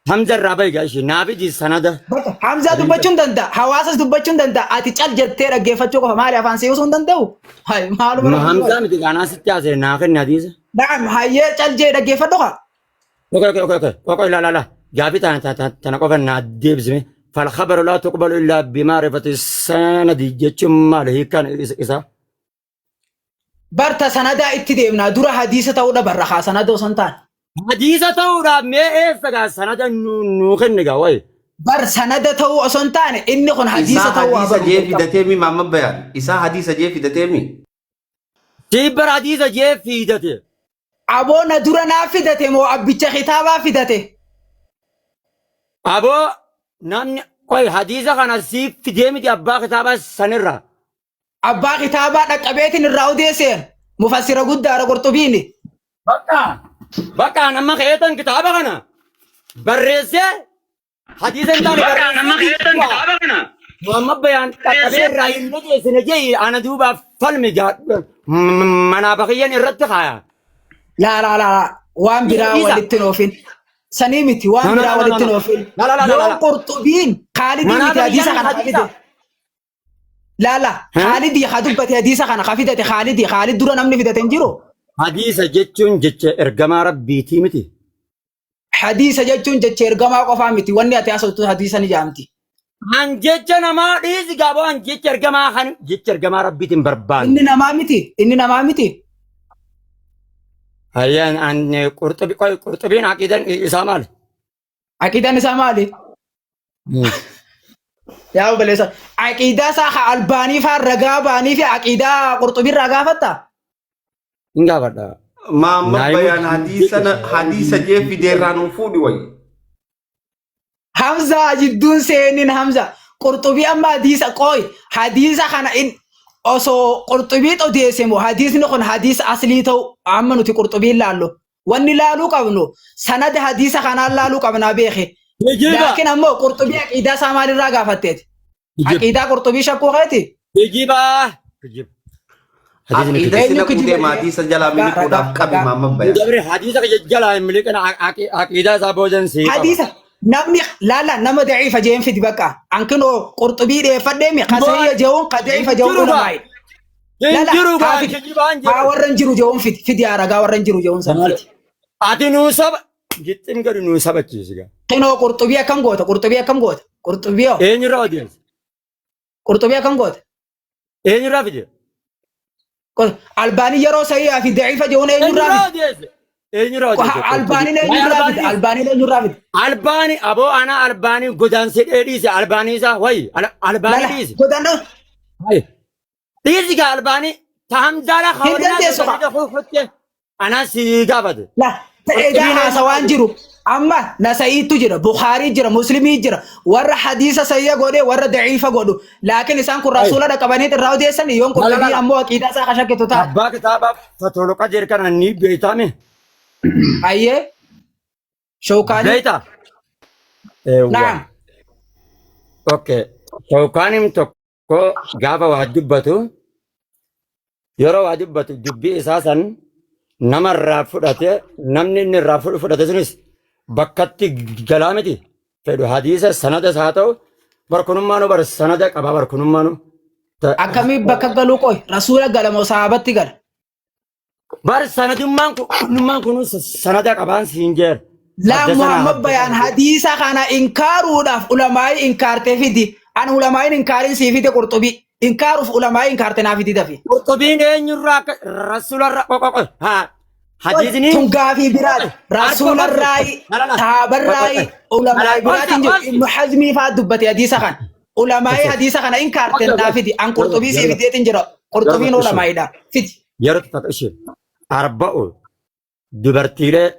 Hamza irraa bayi gaa ishee naaf iji sanada. Bakka Hamzaa dubbachuu hin danda'a. Hawaasas dubbachuu hin danda'a. Ati cal jettee dhaggeeffachuu qofa maali afaan si usuu hin danda'u? Hay maaluma rabbi Hamzaa godhe. miti gaanaa sitti haasa'e naa kenni hadiisa. Na'am hayyee cal jee dhaggeeffadhu haa. Okay okay okay okay. Okay la la la. Gaaffii tana tana tana qofa naa deebisime. Falkhabaru laa tuqbalu illaa bimaarifati sanadi jechuun maali hiikkaan isaa? Barta sanadaa itti deemnaa dura hadiisa ta'uu dhabarra haa sanada osoo hin taane. Hadiisa ta'uudhaaf mee eessa gaa sanada nuu kenni gaa wayi. Bar sanada ta'uu osoo hin taane inni kun hadiisa Isaa ta'uu haa hadiisa baru jee jalqaba. fidatee mi maamma bayaan. Isaa hadiisa jee fidatee mi. Siif bara hadiisa jee fiidate. Aboo na dura naa fidate moo abbicha kitaabaa fidate? Aboo namni qoy hadiisa kana siif fidee miti abbaa kitaabaa sanirraa. Abbaa kitaabaa dhaqqabeetiin irraa odeesseen mufassira guddaadha qurxubiini. Bakka bakka nama keetan kitaaba kana barreessee hadiisa hin taane barreessee Muhammad Bayaan dhaqqabee irraa hin odeessine jee ana duubaaf falmi manaa bakiyyan irratti kaaya. Laa laa laa laa waan biraa Isa. walitti hin oofin. Sanii miti waan No, no, biraa no, no, walitti hin no. oofin. La, la, la, la, Yoon la. qurxubiin Khaalidii Manaa miti hadiisa bakiyyaan kana hadiisa. fide. Laa laa Khaalidii haa dubbate hadiisa kana haa fidate Khaalidii Khaalid dura namni fidate hin jiru. Hadiisa jechuun jecha ergamaa rabbiitii miti. Hadiisa jechuun jecha ergamaa qofaa miti wanni ati haasoftu hadiisa ni jaamti. An jecha namaa dhiisi gaaboo an jecha ergamaa kan jecha ergamaa rabbiitiin barbaanne. Inni namaa miti inni namaa miti. Hayyaan an qurxubi qoy qurxubiin aqiidan isaa maali? Aqiidaan isaa maali? Yaa obboleessa aqiidaa isaa haa albaanii faa ragaa baanii fi aqiidaa qurxubii irraa gaafatta? Hin gaafadha. Maamma Naa himu bayaan hadiisa hadiisa jee fideerraa nuu fuudhi wayi. Hamza jidduun seenin Hamza qurxubii amma hadiisa qooy hadiisa kana in osoo qurxubii odeesse moo hadiisni kun hadiisa aslii ta'u amma nuti qurxubii laallu wanni laaluu qabnu sanada hadiisa kanaan laaluu qabnaa beeke. Geejiba. Laakiin ammoo qurxubii aqiidaa isaa maalirraa gaafatteeti? Geejiba. Aqiidaa qurxubii shakkuu keeti? Geejiba. Geejiba. Hadiisni Aqiida kijiba. si Eenyu naquu kijiba deema jedhee? hadiisa jalaa Ragaa miliquudhaaf ragaa qabi ragaa. maamma bayaan. Dabri hadiisa kiyya jalaa hin miliqin aqiidaa isaa boodan sii qaba. Hadiisa namni laala nama daciifa jeen fidi bakka ankinoo qurxubii dhiyeeffadhee mi kasayya jehuun ka daciifa Hin jehuun jiru gaa. ulamaayi. Hin Lala jiru haa gaa fidi. kijibaan Haa jedhan. warra hin jiru jehuun fidi. Fidi haa ragaa warra hin jiru jehuun san fidi. Ati nuu saba gixxim gadi nuu sabachiisi gaa. Qinoo qurxubii akkam goota? Qurxubii akkam goota? Qurxubii hoo? Eenyurraa odeessa? Qurxubii akkam goota? Eenyurraa fide? Albaanii yeroo sahiihaa fi da'iifa jehuun eenyurraa Eenyurraa fide? odeesse? Eenyurraa odeesse? Albaaniin Waa'ee eenyurraa fide? Albaanii Albaaniin eenyurraa fide? Albaanii aboo ana albaanii godaansee dhiise albaanii isaa wayi albaanii Lala dhiise. godaannoo Wayi. Dhiisi gaa albaanii ta hamzaadha hin hawannaa dandeessu kaa. godhanii kutte anaa si gaafate. La ta'eegaa Qurxubiin haasawaan eenyurraa jiru. Amma Nasa'iitu jira, Bukhaarii jira, Muslimii jira. Warra hadiisa sayya godhe, warra da'iifa godhu. Laakiin isaan kun Wayi. rasuula dhaqabanii irraa odeessan yoon Lala qurxubii lala. ammoo aqiidaa isaa kashakkitu taate. Abbaa kitaaba Fatolo Qajeer kana ni beeytaame. Ayyee shawkaanii. Beeyta? Eewwa. Naam. Okay. Shawkaaniin tokko gaafa waa dubbatu yeroo waa dubbatu dubbii isaa san nama irraa fudhate namni inni irraa fudhate sunis bakkatti galaa miti fedhu hadiisa sanadas haa ta'u barkunummaanu bar sanada qaba barkunummaanu. Akkamii bakka galuu qoy rasuula gala moo sahabatti gala? Bar sanadummaan kun kunnummaan kun sanada qabaan siin jeer. Laa Haddasanaa Muhammad Bayaan haddasanaa. hadiisa kana inkaaruudhaaf ulamaa'ii inkaarte fidi. An ulamaa'iin inkaariin sii fide qurxubii. Inkaaruuf ulamaa'ii inkaarte naa fidi dafi. Qurxubiin eenyurraa akka rasuularra qoqoqo haa hadiisni Tun gaafii biraati. arba obsi Rasuularraayi, la la la sahaabarraayi, ulamaa'ii obsi biraatiin jiru. obsi Ibnu Hazmii fa'aa dubbate hadiisa kana. Ulamaa'ii obsi hadiisa kana inkaarte obsi naa fidi. An qurxubii sii yeroo fideetiin jira. yeroo Qurxubiin ishee ulamaa'iidha. Fidi. yeroo takka ishee arba'u dubartiilee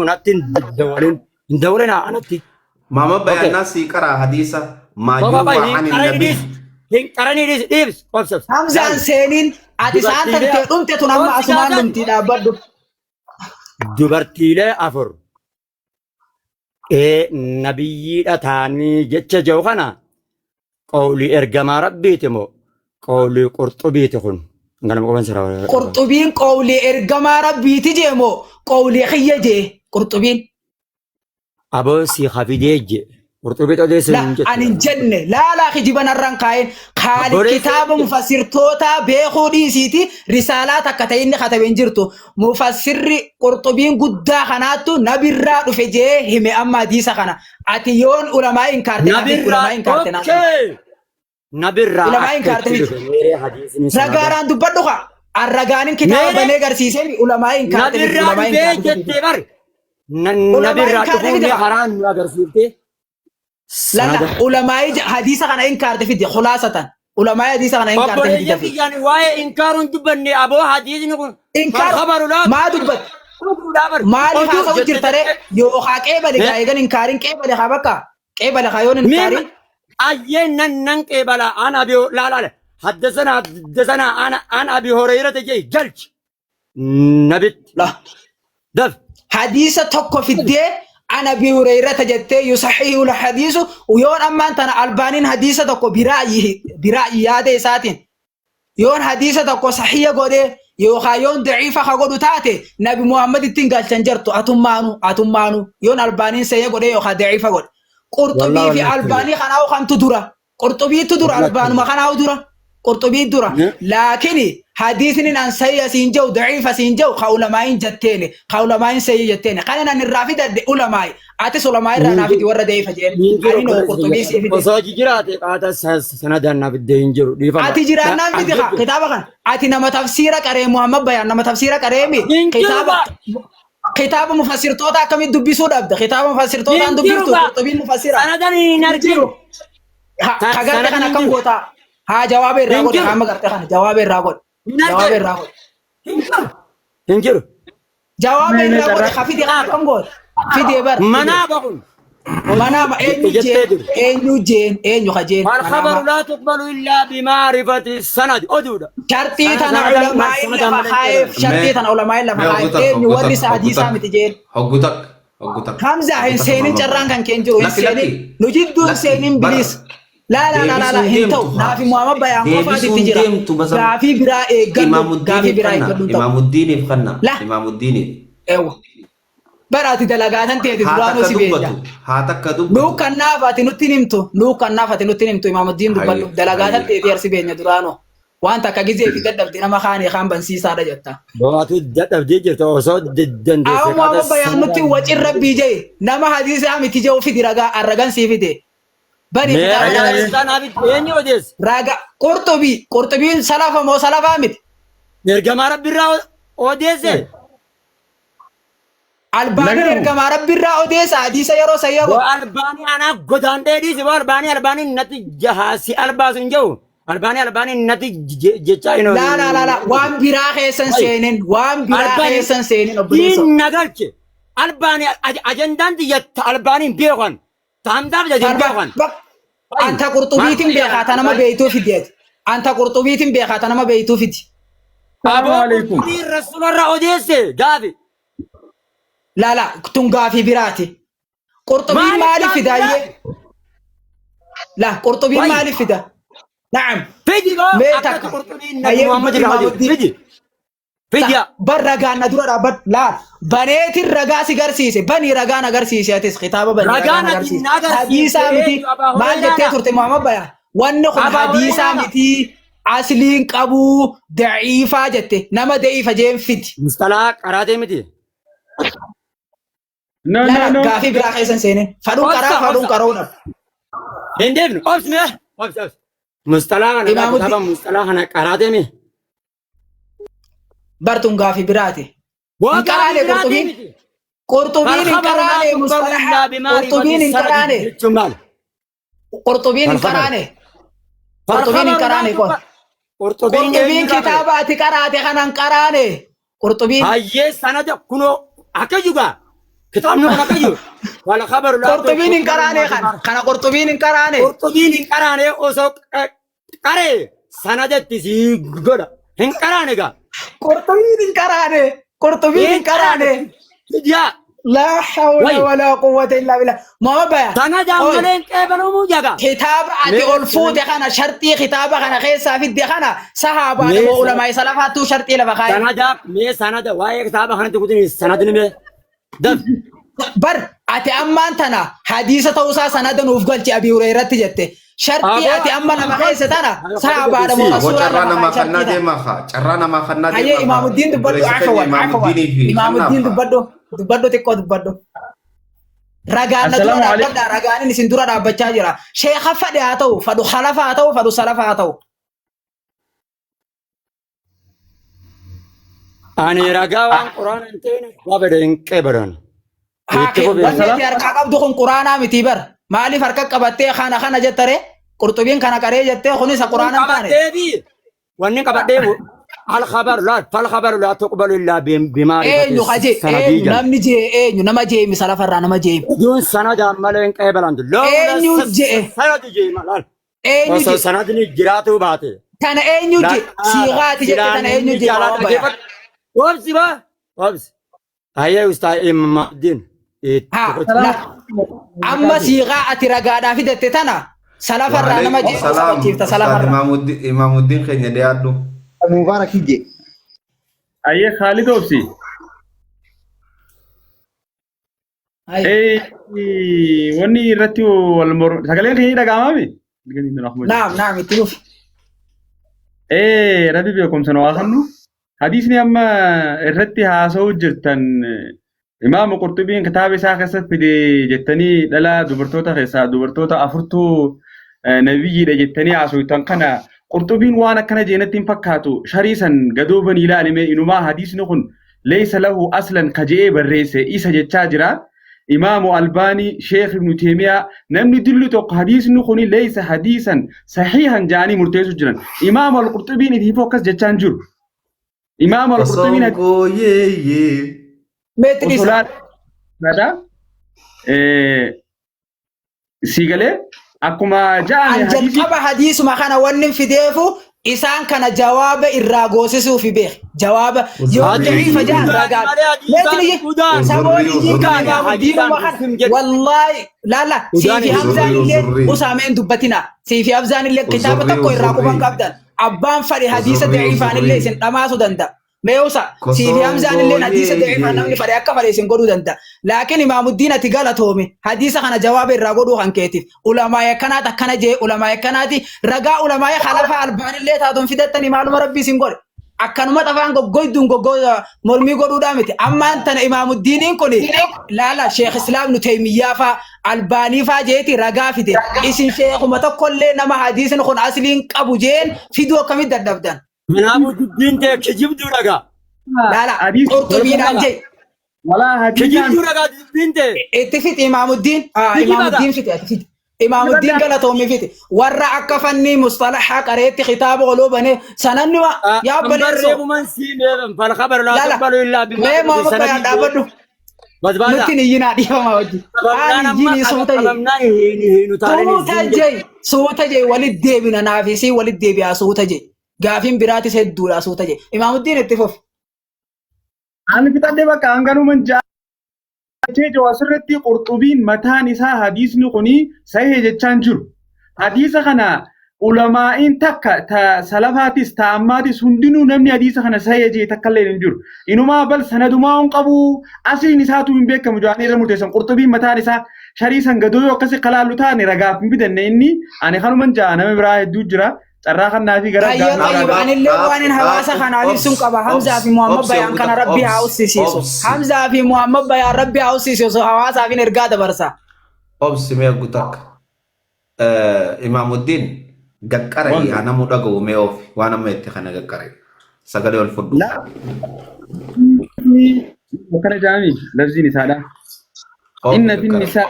natti hin dawalin hin dawalin anatti Mama okay bayaannaa sii qaraa hadiisa maa qofa yurwaa hin ani qaranii nabi. dhiis hin qaranii dhiis dhiibs obsi obsi Hamzaan laal seeniin ati saan dubartiilee tantee dhumte tun amma obsi asumaan gaafan dhumtii dhaabbadhu. dubartiilee afur ee nabiyyiidha ta'anii jecha jiru kana qawlii ergamaa rabbiiti moo qawlii qurxubiiti kun ganama qofan sira Qurxubiin qawlii ergamaa rabbiiti jee moo qawlii xiyya jee qurxubiin. aboo si hafidee je qurxubii odeessa La hin jettu ani hin jenne laalaa kijiba narraan kaa'een kaali obboleessa kitaaba mufassirtootaa beekuu dhiisiiti risaalaa takka ta'e inni katabe hin jirtu mufassirri qurxubiin guddaa kanaattu nabirraa dhufe jee hime amma hadiisa kana ati yoon ulamaa inkaarte naaf nabirraa ulamaa inkaarte naaf okkee nabirraa ulamaa akka inkaarte itti miti dhufe meeree hadiisni sanada ragaadhaan dubbadhu kaa arragaanin kitaaba meeree banee garsiisee ulamaa inkaarte miti nabirraa ulamaa dhufee inkaarte miti jettee bar ulamaa nabirraa inkaarte dhufuu miti mee kaa karaa nu agarsiifte lalla sanada ulamaa'ii hadiisa kana inkaarte fidi khulaasatan ulamaa'ii hadiisa kana inkaarte fidi obboleeyyan dafi kiyyaan waa'ee inkaaruun dubbanne aboo hadiisni kun inkaar falkhabaru laa maa dubbat oduudhaa bar maaliif oduu haasa'u jette jirta ree jettee yookaa qeebale gaa eegan inkaarin qeebale haa bakka qeebale haa yoon Mim inkaarin ayyee nan nan qeebala an abi laa laa haddasana haddasana ana an abi horeyrata jee galch nabitti la daf hadiisa tokko fiddee ana abi hureyrata jettee yusaxiihu hadiisu yoon ammaan tana albaaniin hadiisa tokko biraayi biraayi yaada isaatiin yoon hadiisa tokko sahiya godhe yookaan yoon daciifa ka godhu taate nabi Muhammad ittiin galchan jirtu atummaanu atummaanu yoon albaaniin sahiya godhe yookaan daciifa godhe wallah qurxubii fi wallah albaanii kanaa kantu dura qurxubiitu dura wallah albaanuma kanaa dura qurxubii dura laakini hadiisni an sahiya siin jedhu daciifa siin jedhu ka ulamaa'iin jetteene ka ulamaa'iin sahiya jetteene kana nan irraa fidadhe ulamaa'i atis ulamaa irraa naa fidi warra daciifa jeen hin jiru ani noo obboleessa qurxubii kiyya sii fide osoo jiraate qaata sanadaan naaf iddoo hin jiru dhiifama Ati jiraannaan fidi kaa kitaaba kana. Ati nama tafsiira qaree Muhammad Bayaan nama tafsiira qareemi hin jiru kitaaba baa kitaaba mufassirtoota akkamitti dubbisuu dhabda? Kitaaba mufassirtootaan hin jiru dubbiftu baa qurxubiin mufassira. sanadan hin Hin arginu jiru. Ka garte sanadan kana hin akkam jiru gootaa? Haa jawaaba irraa hin godhe jiru haa garte kana jawaaba irraa godhe. hin Jawaaba arginu irraa godhe. hin jiru hin jiru Jawaaba Mee mee irraa godhe carraa ka fide kana akkam goota? Fidee bar fidee. manaaba kun oduu Manaama jette eenyu jettee jeen jiru eenyu jeen eenyu ka jeen والخبر manaama. لا تقبل إلا بمعرفة السند أدودة Sharxii سند tana سند ulamaa'iin سند lafa ملن kaayeef قبل sharxii Mee tana ulamaa'iin lafa mee kaayeef hoggu takka eenyu hoggu warri takka isa hoggu hadiisaa takka miti jeen. hoggu takka hoggu takka Hamza hoggu hin takka seenin mama carraan bayaan. kan keen jiru hin Lakki seenin lakki nu jidduu hin lakki seenin bar bilis. Laa laa laa laa laa deebisuun hin ta'u deemtu haa naafi Muhammad Bayaan qofaatitti deebisuun jira. deemtu basam Gaafii biraa eeggadhu gaafii imaamuddiniif biraa kanna eeggadhu hin ta'u. imaamuddiniif kanna La imaamuddiniif eewwa. Bara ati dalagaa tan teeti Haa duraanuu takka si beekna. dubbatu. Haa takka Nuu dubbatu. kannaaf ati nutti hin himtu. Nuu kannaaf ati nutti hin himtu. Imaamuddiin dubbadhu. Hayyee Dalagaa tan hayyee. teeti arsi beenya duraanuu. Waan takka gizee fi dadhabde nama kaanii kaan bansiisaadha jetta. Bo'aatu dadhabdee jirta osoo dandeesse Amma qaata Muhammad Bayaan nutti sanadaan. wacin rabbii jee nama hadiisa miti jee fidi ragaa arragan sii fide. Bani Mee kitaaba ragaa na Hayyee. agarsiisi. isaan abiddi eenyu odeesse? Raga qurxubii qurxubiin salafa moo salafaa miti? Ergamaa rabbi irraa odeesse. Albaaniin Nagahu. ergamaa rabbi irraa odeessa hadiisa yeroo sayya Boo godhu. albaanii anaa godaan dheedhiisi boo albaanii albaanii natti jahaasi albaasu hin jiru. Albaanii albaanii natti jechaa hin Laa laa laa laa waan biraa keessan seenin waan biraa Albaanii keessan seenin obboleessoo. diin nagalche. Albaanii ajandaan xiyyatta albaaniin beekan. Taamtaaf jedhin Tarba beekan. bak anta qurxubiitiin beekaa ta nama beeytuu fidi ati. Anta qurxubiitiin beekaa ta nama beeytuu fidi. Salaamu Aboo alaikum. qurxubii rasuularraa odeesse gaafi. Laa laa tun gaafii biraati. Qurxubiin Maaliif maaliif gaafii fida biraati? ayyee? Laa qurxubiin Wayi. maaliif fida? Na'am. Fidi boo Mee akkatti takka. qurxubiin nabi Ayyee Muhammad irraa odeesse. Imaamuddiin. Fidi. Fidi. Bar ragaan na dura dhaabbadhu. Laa baneetiin ragaa si garsiise. Banii ragaan agarsiise atis kitaaba banii Ragaan ragaan ati agarsiise. na agarsiifte Hadiisaa miti. eenyu Abaa Maal jettee Hureyraadha. turte Muhammad Bayaan? Wanni kun Abaa hadiisaa Hureyraadha. miti. Asliin qabuu daciifaa jette. Nama daciifa jeen fidi. Mustalaa qaraatee miti. No, no, Lala no. gaafii biraa keessa hin seenin. Fadhuun Obsa qaraa fadhuun obsa. qaroo dhabu. Hin deebinu. Obsi mee. Obsi obsi. Mustalaa kana Imaamutti kitaaba mustalaa kana qaraatee mi. bartuun gaafii biraati. Boo Hin gaafii qaraane biraatee qurxubiin. miti. Qurxubiin hin Falkhabaru laa qaraane tuqbalu mustalaha. illaa bimaarifati Qurxubiin hin sanadi qaraane. jechuun maali? Qurxubiin hin Falkhabaru. qaraane. Qurxubiin hin Falkhabaru laa qaraane qoy. tuqbalu. Qurxubiin Qurxubiin eenyurraa qare? kitaaba ati qaraate kanan qaraane. Qurxubiin Hayyee sanada kunoo akka juga. Kitaabni kun akka jiru. Falkhabaru laa Qurxubiin hin tuqbalu qaraane illaa kana. bimaarifati. Kana qurxubiin hin qaraane. Qurxubiin hin qaraane osoo qaree sanadatti sii godha. Hin qaraane gaa. Qurxubiin hin qaraane. Qurxubiin hin Hin qaraane. qaraane. Fidiyaa. Laa hawla Wayi. walaa quwwata illaa billah. Muhammad Baya. Sanadaan Oy. malee hin qeebalamuu jaga. Kitaaba ati Mee ol fuute kana sharxii kitaaba kana keessaa fidde kana sahaabaa mee moo ulamaa isa lafaattuu sharxii lafa kaa'e. sanada mee sanada waa'ee kitaaba kanatti kutin sanadni mee daf Bar ati ammaan tana hadiisa ta'uusaa sanada nuuf galchi Abii Hureyratti jette. Sharxii aboo ati amma lafa keesse tana sahabaadha moo Aboo rasuulaa carraa lafa namaa kaa'e kannaa sharxii tana. deemaa kaa. Carraa namaa kannaa Hayyee deemaa kaa. Imaamuddiin dubbadhu Obboleessa keenya afawan afawan. Imaamuddiinii fi kannaaf Imaamuddiin kaa. dubbadhu dubbadhu xiqqoo dubbadhu. Ragaan na dura Assalaamu alaikum. dhaabbadha ragaanin isin dura dhaabbachaa jira. Sheekha fadhe haa ta'u fadhu khalafa haa ta'u fadhu salafa haa ta'u. Ani ragaa waan quraana hin ta'in abbaa fedhe hin qeebalan. Itti Haake fufi. wanni ati harkaa qabdu kun quraanaa miti bar. Maaliif harka qabattee kana kana jettaree qurxubiin kana qaree jettee kunis quraana hin taane. Qabadhee fi wanni qabadhee al khabaru laa fal khabaru laa tuqbalu illaa bimaarifati Eenyu kaje sanadii eenyu jedha. namni jee eenyu nama jeemi salafarraa nama jeemi. Oduun sanadaan malee hin qeebalantu. Lawla Eenyu je'e sanadu jee maal. eenyu Osoo je'e sanadni jiraatuu baate. tana eenyu je'e siiqaati jette Silaa tana eenyu namni je'e jaalaa waan baya. dhaggeeffadhu. Obsi baa. Obsi. Hayyee ustaa Imaamuddiin. Itti Haa fufi. la amma siiqaa ati ragaadhaa fidatte tana salafarraa nama Waalaikum je'e salaam. sabachiifta Ustaad salafarraa. Imaamuddin keenya dhiyaadhu. Mubarak ije. Ayyee Khaalid obsi. Hayyee. Eh, wanni irratti wal mor sagaleen keenya dhaga'amaami? Naam naam itti fufi. Eh, rabbi beekumsa nu haa kennu. Hadiisni amma irratti haasa'uu jirtan Imaama Qurxubiin kitaaba isaa keessatti fide jettanii dhala dubartoota keessaa dubartoota afurtuu nabiyyiidha jettanii haasoftan kana Qurxubiin waan akkana jeenatti hin fakkaatu sharii san gadoo banii ilaalime inumaa hadiisni kun leeysa lahu aslan ka je'ee barreesse isa jechaa jira. Imaamu Albaanii, Sheekh Ibnu Teemiyaa namni dilli tokko hadiisni kuni leeysa hadiisan sahiihan ja'anii murteessu jiran. Imaamu Al-Qurxubiin ifiifuu akkas jechaa hin jiru. Imaamu Al-Qurxubiin Osoon gooyeeyyee. Meetti osoo dhiisa. laala sii galee akkuma ja'ame An hadiisii jalqaba hadiisuma kana wanni hin fideefu isaan kana jawaaba irraa goosisuufi beek. Jawaaba yoo Uzurrii daciifa ja'an uzurrii. ragaan. Malee Meetti hadiisaan niyyi udaan. saboonni Uzurrii jiin Udaan uzurrii. imaamu diinuma hadiisaan kana muslim jedhu. wallaahi laala Udaan siifi hamzaan Uzurrii illee uzurrii. usaameen dubbatina. Siifi hamzaan illee kitaaba Uzurrii tokko irraa quban uzurrii. qabdan. Abbaan fadhe hadiisa Uzurrii daciifaan illee uzurrii. isin dhamaasuu danda'a. Mee usa sii fi Hamzaan illeen hadiisa da'iifaa namni fedhe akka fedhe isin godhuu danda'a. Laakiin Imaamuddiin ati galatoome hadiisa kana jawaaba irraa godhuu kan keetiif ulamaa'ee akkanaati akkana jee ulamaa'ee akkanaati ragaa ulamaa'ee khalafa albaanillee taatuun fidattanii maaluma rabbii isin godhe. Akkanuma afaan goggoyduun mormii godhuudhaa miti. Ammaan tana Imaamuddiiniin kun laala Sheekh Islaam nu Teemiyyaa faa Albaanii faa jeeti ragaa fide. Isin sheekuma tokkollee nama hadiisni kun asliin qabu jeen fiduu akkamitti dadhabdan? Kanaafuu dubbiin tee kijibduu dhagaa. Laala Hadiisa Qurxubiidhaan jee. walaa hadiisaan Kijibduu dhagaa dubbiin tee. Itti fixi Imaamuddiin. Kijiba Imaamuddiin fixi ati fixi. Imaamuddiin galatoomii fixi. Warra akka fannii mustalahaa qareetti kitaaba oloo banee sananni yaa obboleessoo. Barreefuman sii mee falkabar laa Laala tuqbalu illaa bimaa mee Muhammad Bayaan sanadii dhaabbadhu. basbaasa. Nutti hin iyyinaa dhiifama wajji. Qabamnaan Aan amma iyyinii suuta jee. qabamnaan hin utaalin Suuta hin jedhu. jee. Suuta jee walit deebina naafisii walit deebi'aa suuta jee. Gaafiin biraatis hedduudha suuta jee. Imaamuddiin itti fufi. Ani fixadhe bakka hanganuman jechee jiru asirratti qurxubiin mataan isaa hadiisni kuni sahih jechaan jiru. Hadiisa kana ulamaa'iin takka ta salafaatis ta ammaatis hundinuu namni hadiisa kana sahih jee takka illee hin jiru. Inumaa bal sanadumaa hin qabu asliin isaatu hin beekamu jedhanii irra murteessan. Qurxubiin mataan isaa sharii san gadoo yoo akkasi kalaallu taane ragaaf hin bidanne inni ani kanuman ja'a nama biraa hedduu jira. Carraa kannaa fi gara Hayyee gaafii xayyib biraa. anillee waan hin hawaasa kanaaf ibsuun qaba. Hamzaa fi Muhammad Bayaan kana rabbi haa ussisiisu. Hamzaa fi Muhammad Bayaan rabbi haa ussisiisu hawaasaaf hin ergaa dabarsa. Obsi mee oggu takka. Imaamuddiin gaqqara'i haa namuu dhaga'u mee oofi waan amma itti kana gaqqara'i. Sagalee ol fudhu. Akkana jaami lafziin isaadha. Oofi Inna fi gaqqara'i. nisaa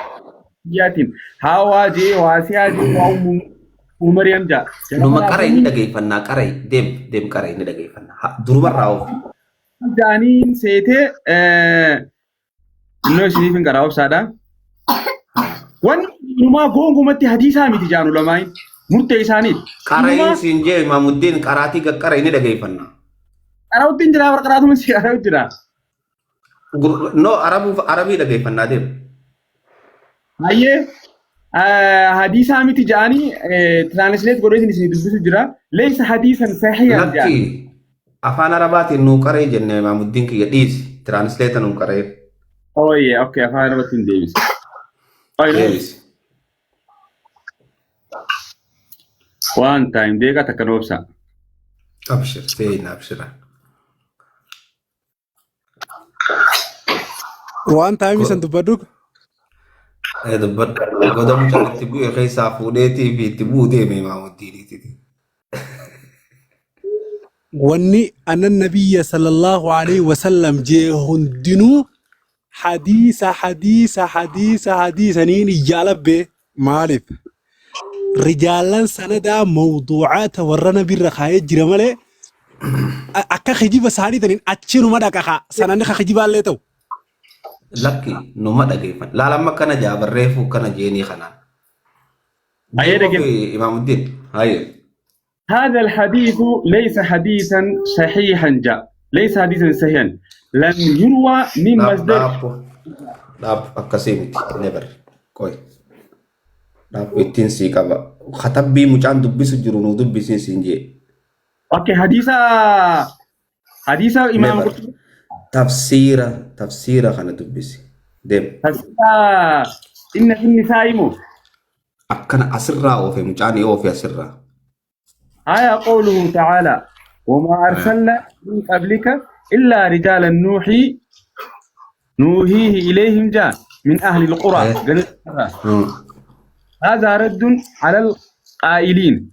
yaatiin haawaa jee waasiyaa jee waa ummu Maryam jaa. Numa qara'i ni dhageeffannaa qara'i deem deem qara'i ni dhageeffannaa. Durumarraa oofi. Jaaniin seetee innoo isiniif hin qaraa obsaadha. Wanni inumaa goongumatti hadiisaa miti jaanu lamaan murtee isaaniiti. Qara'iin siin jee Imaamuddiin qaraatii gaqqara'i ni dhageeffannaa. Qaraa'utti hin jira qarqaraatuma si qaraa'u jira. No arabuuf arabii dhageeffannaa deem. Hayyee hadiisaa miti ja'anii translate godhee isin dubbisu jira. Leessa hadiisan sahihan ja'an. Lakki afaan arabaatiin nuu qaree jenne Imaamuddiin kiyya dhiisi. Translate nuu qaree Ooyee okay afaan arabaatti deebisa. deebisi. Waan time deeqa takka nu obsa. Abshir seenaa abshira. Waan taa'imii san dubbadhu. Dubbadhu. Goda mucaan itti bu'e keessaa fuudheetii fi itti bu'uu deeme Imaamuddiiniiti. Wanni anna nabiyya sallallahu alaihi wasallam jee hundinuu hadiisa hadiisa hadiisa hadiisaniin iyyaa labbee maaliif rijaalan sanadaa mawduucaata warra nabirra kaayee jira malee akka kijiba isaanii taniin achinuma dhaqa kaa sananni ka kijibaallee ta'u. Lakki numa dhageeffan. Laala amma akkana jaa barreeffuu akkana jeenii kanaan. Hayyee Deemoo dhaggeeffadhu. fi Imaamuddiin. Hayyee. هذا الحديث ليس حديثا صحيحا جاء ليس حديثا صحيحا لم يروى من Dhaab مصدر dhaabbu. Dhaab akkasii miti. Never. Qoy. Dhaab ittiin sii qaba. Katabbii mucaan dubbisu jiru nuu dubbisiin siin jee. اوكي حديث حديث امام Never. قرطبي Tafsiira tafsiira kana dubbisi. Deem. حديث ان في النساء مو Akkana asirraa oofe mucaan oofe asirraa. آية قوله تعالى وما أرسلنا من قبلك إلا رجالا نوحي نوحيه إليهم جاء من أهل القرى Eh. هذا رد على القائلين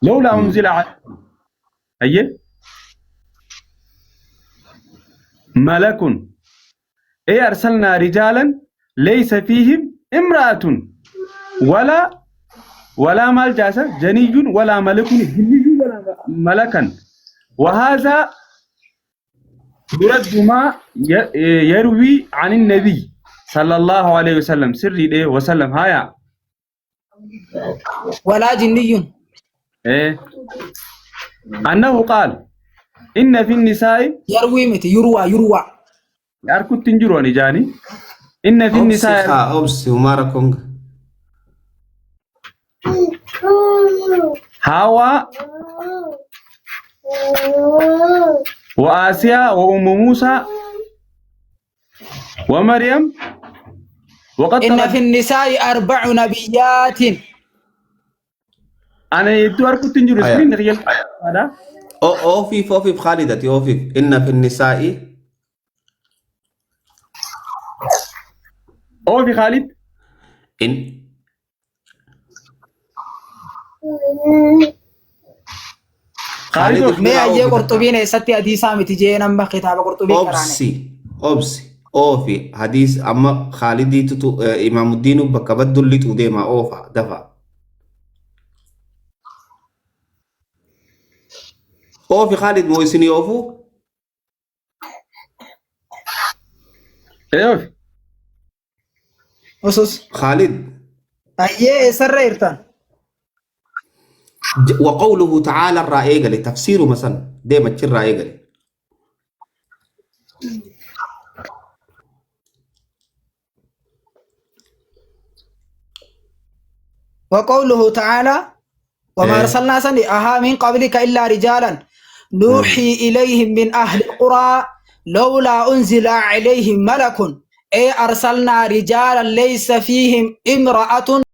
لولا أنزل على أيه ملك إيه أرسلنا رجالا ليس فيهم امرأة ولا ولا مال جاسة جني ولا ملك جني ولا ملكا وهذا يرد ما يروي عن النبي صلى الله عليه وسلم سري إيه وسلم هيا Walaa jinniyyuun. إيه أنه قال إن في النساء Yarwii miti yurwaa yurwaa. أركض تنجروني جاني إن في Obsi النساء haa obsi humaa rakkoon هوى Wa Aasiyaa wa Ummu Muusaa wa Maryam wa Inna qaxxalat fi nisaa'i arba'u nabiyyaatin. Ana hedduu harkutti hin jiru Aya. iskiriin kiyya. Oofiif oofiif Khaalidati oofiif inna fi nisaa'i Oofi Khaalid. in Khaalid Khaalid oofi. Mee biraa ayyee oofi takka. Qurxubiin eessatti hadiisaa miti jeen amma kitaaba Qurxubii qaraane. Obsi obsi oofi hadiis amma Khaalidiitutu Imaamuddiinu bakka badduun lixuu deema oofa dafa. Oofi Khaalid moo isinii oofuu? Ee oofi. Usus. Khaalid Ayyee eessarra jirtan? وقوله تعالى irraa eegale tafsiiruma san deema achirraa eegale. وقوله تعالى وما أرسلنا سني أها من قبلك إلا رجالا نوحي إليهم من أهل القرى لولا أنزل عليهم ملك أي أرسلنا رجالا ليس فيهم امرأة.